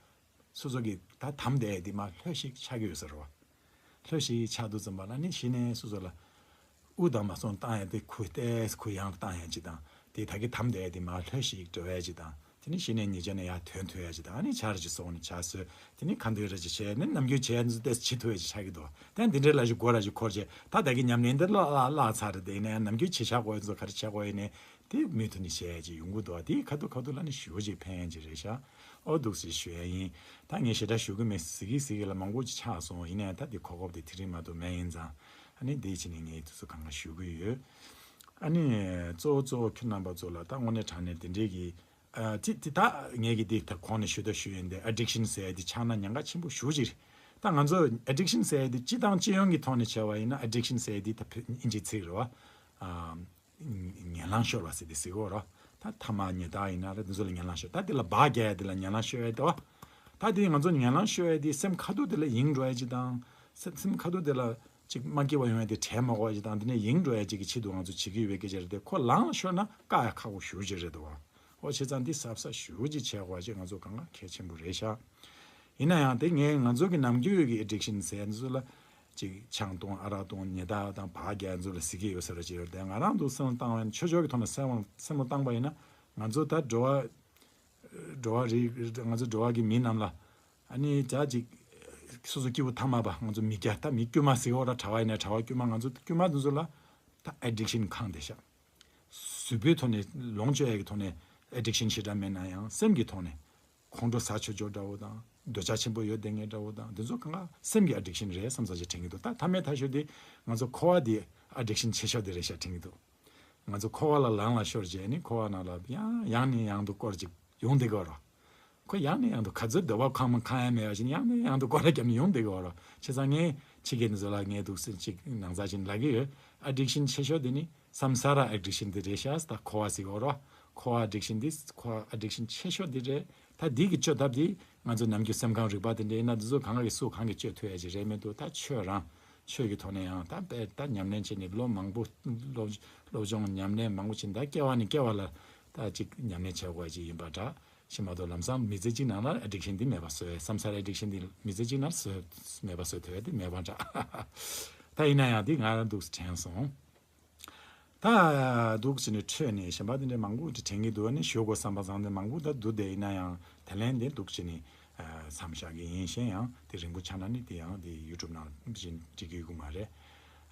སོ་སོ་གི་ད་དམ་བསྡད་དེ་མར་ལྷོད་ཞིག་ཆགས་ཀྱི་ཡོད་ས་རེད་བ། ལྷོད་ཞིག་ཆགས་དུས་ཙམ་པ་ལ་ནི་གཞི་ནས་སོ་སོ་ལ་དབུགས་དང་མ་སོང་བཏང་ཡ་དེ་ཁུ་ཏེས་ཁུ་ཡང་བཏང་ཡ་ཅིག་དང་། དེ་ད་གི་དམ་བསྡད་དེ་མར་ལྷོད་ཞིག་འགྲོ་ཡ་ཅིག་དང་། དེ་ནི་གཞི་ནས་ཉེ་ཆར་ནས་ཡར་ཐོན་ཐུབ་ཡ་ཅིག་དང་། ཨ་ནི་ཆར་ཅིག་སོང་ནས་ཆར་སོས། དེ་ནི་ཁ་འདོན་ར་ཅིག་བྱས་ནས་ནམ་རྒྱུན་བྱས་ནས་ཏེས་བྱེད་ཐུབ་ཡ་ཅིག་ཆགས་ཀྱི་འདུག། དེ་འདི་འདྲའི་ལ་ཞིག་སྒོ་ར་ཞིག་འཁོར་བྱས། ད་ད་གི་ཉམས་ལེན་འདི་བརླག་བརླག་བརླག་ཚར་རེད། དེ་ཡིན་ན་ཡང་ནམ་རྒྱུན་བྱེད་བྱ་དགོས་ཚོ་ག་རེ་བྱེད་དགོས་ཡིན་ནས། དེ་མུ་མཐུད་ནས་བྱས་ཡ་ཅིག་ཡོང་གི་འདུག། དེ་ཁ་ཐུག་ཁ་ཐུག་ལ་ནི་ཞེ་པོ་ཅིག་ཕན་ཡ་ཅིག་རེད་ཤག། ཨོ་འདུག་སེ་ཞུ་ཡ་ཡིན། ད་ངས་ཞེ་དྲག་ཞུ་གི་མེད། ཟེར་གི་ཟེར་གི་ལ་མང་པོ་ཅིག་ཆགས་སོང་། ཡིན་ནའི་ད་འདི་གོ་སྐབས་དེ་དེ་རིང་མ་གཏོགས་མེད་ཡིན་ཙང་། ཨ་ནི་འདི་ཕྱིན་ནས་ངས་དུས་ཚོད་གང་ག་ཞུ་གི་ཡོད། ཨ་ནི་གཙོ་བོ་གཙོ་བོ་ཁྱོད་རྣམ་པ་ཚོ་ལ་ད་དངོས་གནས་དྲང་གནས་དེ་འདྲའི་གི། ཨ་དེ་དེ་ད་ངས་གི་འདི་ད་གོང་ནས་ཞུ་ད་ཞུ་ཡིན་ཏེ། ཨ་ཌིག་ཤན་ཟེར་ཡ་དེ་ཆགས་ན་ཉེན་ཁ་ཆེན་པོ་ཞེ་པོ་ཅིག་རེད། ད་ང་ཚོ་ཨ་ཌིག་ཤན་ཟེར་ཡ་དེ་སྤྱི་དང་སྤྱི་ཡོངས་ཀྱི་ཐོག་ནས་བྱས་པ་ཡིན་ན། ཨ་ཌིག་ཤན་ཟེར་ཡ་དེ་ད་བོད་ཨིན་ཇིའི་ཚིག་རེད་བ། ཨ། ངན་ལང་ཤོར་བ་ཟེར་དེ་ཟེར་གོ་ར། ད་ཐ་མག་ཉལ་ཐ་ཡིན་ན་ར། དེ་ཚོ་ལ་ངན་ལང་ཤོར། ད་དེ་ལ་བག་རྒྱག་ཡ་དེ་ལ་ངན་ལང་ཤོར་ཡ་དེ་བ། ད་དེ་ང་ཚོ་ངན་ལང་ཤོར་ཡ་དེ་སེམས་ཁ་ཐུག་དེ་ལ་ཡེངས་འགྲོ་ཡ་ཅིག་དང་། སེམས་སེམས་ཁ་ཐུག་དེ་ལ་ཅིག་མ་སྐྱིད་པ་ཡོང་ཡ་དེ་དྲན་མ་དགོས་ཡ་ཅིག་དང་། དེ་ནས་ཡེངས་འགྲོ་ཡ་ཅིག་གི་ཆེད་དུ་ང་ཚོ་བྱེད་ཀྱི་ཡོད་པའི་སྐད་ཆ་རེད་དེ། ཁོ་ལངས་ཤོར་ན་བཀག་ཡ་ཁག་པོ་ཞེ་པོ་ཅིག་རེད་དོ། འོ་བྱས་ཙང་འདི་གཟབ་གཟབ་ཞེ་པོ་ཅིག་བྱེད་དགོས་ཅིག་ང་ཚོ་གང་ག་གལ་ཆེན་པོ་རེད་ཤག། ཡིན་ན་ཡང་དེ་ངས་ང་ཚོ་གི་ནམ་རྒྱུན་གྱི་ཨེ་ཌིག་ཤན་ཟེར་ཚོ་ལ་ཅིག་ཆང་འཐུང་། ཨ་རག་འཐུང་། ཉལ་ཐ་དང་བག་རྒྱག་ཚོ་ལ་ཟེར་གྱི་ཡོད་ས་རེད། ཅིག་ཡོད་དེ། ང་རང་འདུག་སེམས་ལ་བཏང་བ་ཡིན་ན། ཆོས་ཕྱོགས་ཀྱི་ཐོག་ནས་སེམས་ལ་སེམས་ལ་བཏང་པ་ཡིན་ན། ང་ཚོ་ད་འགྲོ་བ་འགྲོ་བ་རིགས། ང་ཚོ་འགྲོ་བ་གི་མི་རྣམས་ལ། ཨ་ནི་ད་ཅིག་སོ་སོ་སྐྱིད་པོ་ཐ་མལ་པ། ང་ཚོ་མི་སྐྱ། ད་མི་དཀྱུས་མ་ཟེར་གོ་ར། གྲྭ་བ་ཡིན་ན་གྲྭ་བ་དཀྱུས་མ། ང་ཚོ་དཀྱུས་མ་དེ་ཚོ་ལ་ད་ཨེ་ཌིག་ཤན་གང་བསྡད་ཤག། གཟུགས་པོའི་ཐོག་ནས་ལོངས་སྤྱོད་ཡ་གི་ཐོག་ནས་ཨེ་ཌིག་ཤན་ཞེ་དྲག་མེད་ན་ཡང་། སེམས་ཀྱི་ཐོག་ནས་ཁོང་ཁྲོ་ཟ་ཆོག་ཆོག་འདྲ་བོ་དང་། འདོད་ཆགས་ཆེན་པོ་ཡོད་བསྡད་མཁན་འདྲ་བོ་དང་། དེ་ཚོ་གང་ག་སེམས་ཀྱི་ཨེ་ཌིག་ཤན་རེད་བསམ་ས་ཅིག་དྲན་གྱི་འདུག། ད་ཐ་མའི་ཐ་ཤོས་དེ་ང་ཚོ་འཁོར་བ་དེ་ཨེ་ཌིག་ཤན་ཆེ་ཤོས་དེ་རེད་ཤག་དྲན་གྱི་འདུག། ང་ཚོ་འཁོར་བ་ལ་ལངས་ལ་ཤོར་རྗེས་ནི། འཁོར་བ་ནང་ལ་ཡང་ཡང་ནས་ཡང་དུ་སྐོར་ཅིག་ཡོང་བསྡད་ཀྱི་ཡོད་རེད། ཁོ་ཡང་ནས་ཡང་དུ་ག་ཚོད་འདོད་པ་ཁེངས་མ་ཁེངས་ཡ་མེད་པ་ཞིག་ཡང་ནས་ཡང་དུ་སྐོར་ར་བརྒྱབ་ནས་ཡོང་བསྡད་ཀྱི་ཡོད་རེད། བྱས་ཙང་ངས་ཕྱི་རྒྱལ་འདི་ཚོ་ལ་ངས་འདུག་སེ་ཅིག་ནང་ཚགས་ཅིག་ལབ་ཀྱི་ཡོད། ཨེ་ཌིག་ཤན་ཆེ་ཤོས་དེ་ནི་སམ་ས་ར་ཨེ་ཌིག་ཤན་དེ་རེད་ཤག། ད་འཁོར་བ་ཟེར་གྱི་ཡོད་རེད། འཁོར་བ་ཨེ་ཌིག་ཤན་དེ། འཁོར་བ་ཨེ་ཌིག་ཤན་ཆེ་ཤོས་དེ་རེད། ད་དེ་གི་བཅོས་ཐབས་དེ་ང་ཚོ་ནམ་རྒྱུན་སེམས་ཁམས་རིག་པ་དེ་འདྲ་ཡིན་ན། དེ་ཚོ་གང་ག་གི་སུ་གང་གི་བཅོས་ཐུབ་ཡ་ཅིག་རེད་མི་འདུག། ད་ཆོས་རང་ཆོས་ཀྱི་ཐོག་ནས་ཡང་ད་དཔེ་ད་ཉམས་ལེན་བྱས་ནས་ལོ་མང་པོ་སློབ་སློབ་སྦྱོང་ཉམས་ལེན་མང་པོ་བྱས་ནས། ད་སྐྱེ་བ་ནས་སྐྱེ་བ་ལ་ད་ཅིག་ཉམས་ལེན་བྱེད་དགོས་ཅིག་ཡིན་པ་འདྲ་ཞིག་མ་གཏོགས། ལམ་སང་མི་ཚེ་གཅིག་ནང་ལ་ཨེ་ཌིག་ཤན་འདི་མེད་པ་བཟོ་ཡ། སམ་ས་ར་ཨེ་ཌིག་ཤན་འདི་མི་ཚེ་གཅིག་ནང་བཟོ་མེད་པ་བཟོ་ཐུབ་ཡ་དེ་མེད་པ་འདྲ། ད་ཡིན་ན་ཡང་དེ་ང་རང་འདུག་དྲན་སོང་། ད་འདུག་བྱས་ནས་འཕྲོས་ནས་གཞན་པ་དེ་འདྲ་མང་པོ་དེ་དྲན་གྱི་འདུག། ཨ་ནི་ཞུ་དགོས་བསམ་པ་བཟང་དེ་མང་པོ་ད་འདུག་སྟེ། ཡིན་ན་ཡང་དེ་ལན་དེ་འདུག་བྱས་ནས་མཚམས་བཞག་གི་ཡིན། གཞན་ཡང་དེ་རིང་པོ་ཆགས་ན་ནི་དེ་ཡང་དེ་ཡུ་ཊུབ་ནང་བཞིན་འགྲིག་གི་ཡོད་མ་རེད།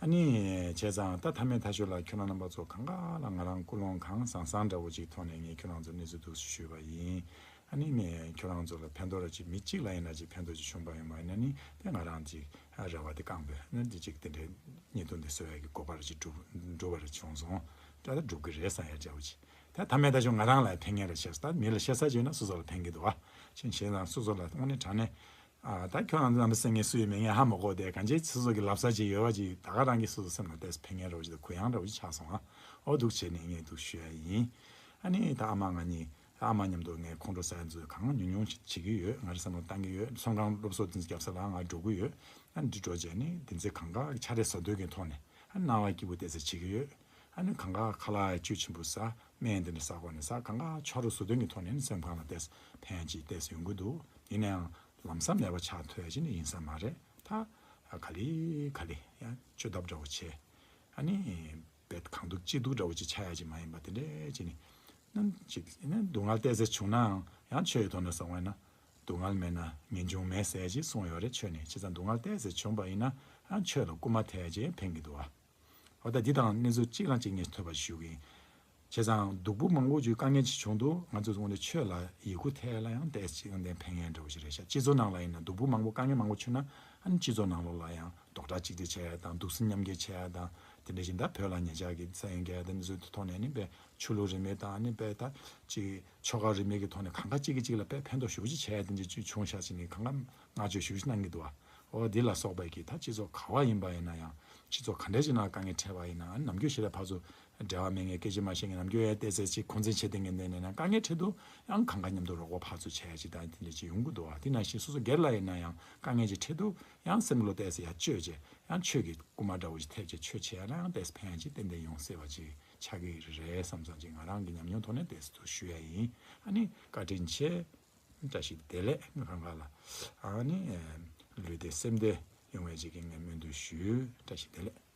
ཨ་ནི་བྱས་ཙང་ད་མཐའ་མའི་མཐའ་མཇུག་ལ་ཁྱོད་རང་རྣམ་པ་ཚོ་གང་ག་ལ་ང་རང་ཀུན་སློང་གང་བཟང་བཟང་འདྲ་བོ་ཅིག་ཐོག་ནས་ངས་ཁྱོད་རང་ཚོ་གནས་ཚུལ་འདུག་ཞུས་པ་ཡིན། ཨ་ནི་ངས་ཁྱོད་རང་ཚོ་ལ་ཕན་ཐོགས་ར་ཅིག་མི་གཅིག་ལ་ཡིན་ན་ཅིག་ཕན་ཐོགས་ཅིག་བྱུང་པ་ཡིན་པ་ཡིན་ན་ནི། དེ་ང་རང་ཅིག་རེ་བ་དེ་བསྐངས་པས་ན། འདི་ཅིག་དེ་འདྲའི་བརྙན་ཐུང་འདི་བཟོ་ཡ་གི་གོ་སྐབས་ར་ཅིག་འགྲུབ་འགྲུབ་པ་ར་བྱུང་སོང་། ད་ལྟ་འགྲུབ་གི་རེད་བསམ་ཡ་འདྲ་བོ་ཅིག། ད་མཐའ་མའི་མཐའ་མཇུག་ང་རང་ལ་ཕན་ངེས་ར་བྱས་སོང་། ད་མི་ལ་བཤད་ས་ཅིག་ཡོད་ན་སོ་སོ་ལ་ཕན་གི་འདུག་ཨ། ཕྱིན་བྱས་ཙང་སོ་སོ་ལ་དངོས་གནས་དྲང་གནས། ཨ་ད་ཁྱོད་རང་ཚོ་རྣམ་པ་སེམས་ངན་སུ་ཡོད་མེད་ངས་ཧ་མ་གོ་སྟེ། གང་ཅི་སོ་སོ་གི་ལབ་ས་ཅིག་ཡོད་པ་ཅིག་ད་ག་རང་གི་སོ་སོ་སེམས་ལ་ཏོག་ཙམ་ཕན་ངེས་འདྲ་བོ་ཅིག་དང་གུ་ཡངས་འདྲ་བོ་ཅིག་ཆགས་སོང་ཨ། འོ་འདུག་བྱས་ནས་ངས་འདུག་ཞུ་ཡ་ཡིན། ཨ་ནི་ད་ཨ་མ་ང་གཉིས། ཨ་མ་མཉམ་དུ་ངས་ཁོང་ཁྲོ་ཟ་ཡ་ཚོ་གང་ཉུང་ཉུང་ཞིག་བྱེད་ཀྱི་ཡོད། ང་རང་བསམ་བློ་བཏང་གི་ཡོད། ཚོང་ཁང་སློབ་གསོ་དེ་ཚོ་རྒྱབ་ས་ལ་ང་འགྲོ་གི་ཡོད། ཨ་ནི་འདི་འགྲོ་བྱས་ནས་དེ་ཚོ་གང་ག་ཆ་རེ་ཟ་འདོད་ཀྱི་ཐོག་ནས། ཨ་སྣང་བ་སྐྱིད་པོ་ཏོག་ཙམ་བྱེད་ཀྱི་ཡོད། ཨ་ནི་གང་ག་ཁ་ལག་བཅུད་ཆེན་པོ་ཟ། སྨན་དེ་འདྲ་ཟ་དགོས་ན་ཟ། གང་ག་ཆ་རོགས་བཟོ་དོན་གྱི་ཐོག་ནས་ནི་སེམས་ཁམས་ལ་ཏོག་ཙམ་ཕན་ཅིག་ཏོག་ཙམ་ཡོང་གི་འདུག། ཡིན་ན་ཡང་ལམ་སང་ནད་པ་ཆགས་ཐུབ་ཡ་ཅིག་ནི་ཡིན་ས་མ་རེད། ད་ག་ལེ་ག་ལེ་ཡང་བཅོས་ཐབས་འདྲ་བོ་བྱས། ཨ་ནི་བེད་གང་འདུག་ཅི་འདུག་འདྲ་བོ་ཅིག་ཆགས་ཡ་ཅིག་མ་ཡིན་པ་དེ་འདྲ་ཅིག་ནི། ནམ་ཅིག་ནི་སྡུག་བསྔལ་ཏོག་ཙམ་བྱུང་ནའང་ཡང་ཆོས་ཡི་ཐོག་ནས་བསམ་པ་ཡིན་ན། སྡུག་བསྔལ་མེད་ན་ངེས་འབྱུང་མེད་ཟེར་ཅིག་གསུངས་ཡོད་རེད་ཆོས་ནས། བྱས་ཙང་སྡུག་བསྔལ་ཏོག་ཙམ་བྱུང་པ་ཡིན་ན་ཡང་ཆོས་ལ་སྐུལ་མ་ཐེབས་ཡ་ཅིག་ཕན་གྱི་འདུག་ཨ། འོ་ད་འདི་དང་གནས་ཚུལ་གཅིག་ལ་གཅིག་ངས་ཐོས་པ་ཞུ་གི་ཡིན། བྱས་ཙང་སྡུག་པོ་མང་པོ་ཅིག་དཀའ་ངལ་ཅིག་བྱུང་འདུག། ང་ཚོ་ཚོ་ནས་ཆོས་ལ་ཡིད་མགུ་ཐེག་ལ་ཡང་ཏོག་ཙམ་ཅིག་ཡང་དེ་ཕན་ངེས་འདྲ་བོ་ཞིག་རེད་ཤག། སྤྱི་ཚོགས་ནང་ལ་ཡིན་ན་སྡུག་པོ་མང་པོ་དཀའ་ངལ་མང་པོ་བྱུང་ན། ཨ་ནི་སྤྱི་ཚོགས་ནང་ལོགས་ལ་ཡང་རྡོག་ཁྲ་གཅིག་སྒྲིལ་བྱས་ཡ་དང་། གདུག་སེམས་མཉམ་སྐྱེད་བྱས་ཡ་དང་། དེ་འདྲ་བཞིན་ད་བོད་ལ་ཉེ་ཆར་གྱི་ས་ཡོམ་བརྒྱབ་ཡ་དང་། འདི་ཚོའི་ཐོག་ནས་ནི་དཔེ་ཆོས་ལུགས་རིས་མེད་དང་། ཨ་ནི་དཔེ་ད་ཅིག་ཆོལ་ཁ་རིས་མེད་ཀྱི་ཐོག་ནས་གང་ག་གཅིག་གིས་གཅིག་ལ་དཔེ་ཕན་ཐོགས་ཞེ་པོ་ཅིག་བྱས་ཡ་དེ་འདྲ་ཅིག་བྱུང་ཤག་ཟེར་ནས་གང་ག་བསྔགས་བརྗོད་ཞེ་པོ་ཅིག་གནང་གི་འདུག་བ། འོ་འདི་ལ་སོགས་པ་གི་ད་སྤྱི་ཚོགས་ག་བ་ཡིན་པ་ཡིན་ན་ཡང་ སྤྱི་ཚོགས་ག་འདྲ་ཞིག་ནང་དཀའ་ངལ་འཕྲད་པ་ཡིན་ན་ནམ་རྒྱུན་ཞིག་ལ་ཕར་ཚུར་འབྲེལ་བ་མེད་མཁན་སྐད་ཆ་མ་བཤད་མཁན་ནམ་རྒྱུན་ཡང་བལྟས་ཚད་ཅིག་འཁོན་འཛིན་བྱེད་བསྡད་མཁན་དེ་ནས་ན་དཀའ་ངལ་འཕྲད་དུས་ཡང་གང་ག་མཉམ་དུ་རོགས་པ་ཕར་ཚུར་བྱས་ཡ་ཅིག་དང་དེ་འདྲ་ཅིག་ཡོང་གི་འདུག་བ། དེ་ནང་བཞིན་སོ་སོ་སྒེར་ལ་ཡིན་ན་ཡང་དཀའ་ངལ་ཅིག་འཕྲད་དུས་ཡང་སེམས་བློ་བལྟས་ཚད་ཡ་བཅོས་བྱས་ཡང་ཆོས་ཀྱི་སྐུལ་མ་འདྲ་བོ་ཅིག་ཐེབས་བྱས་ཆོས་བྱས་ཡ་ན་ཡང་བལྟས་ཚད་ཕན་ཡ་ཅིག་ཏན་ཏན་ཡོང་སྲིད་པ་ཅིག་ཆགས་ཀྱི་རེད་བསམ་བསམ་ཅིག་ང་རང་གི་ཉམས་མྱོང་ཐོག་ནས་བལྟས་ཚད་དུ་ཞུ་ཡ་ཡིན། ཨ་ནི་བཀའ་དྲིན་ཆེ། བཀྲ་ཤིས་བདེ་ལེགས་ང་རང་ག་ལ། ཨ་ནི་ལུས་བདེ་སེམས་བདེ་ཡོང་བའི་ཅིག་གི་ངས་སྨོན་འདུན་ཞུ། བཀྲ་ཤིས་བདེ་ལེགས།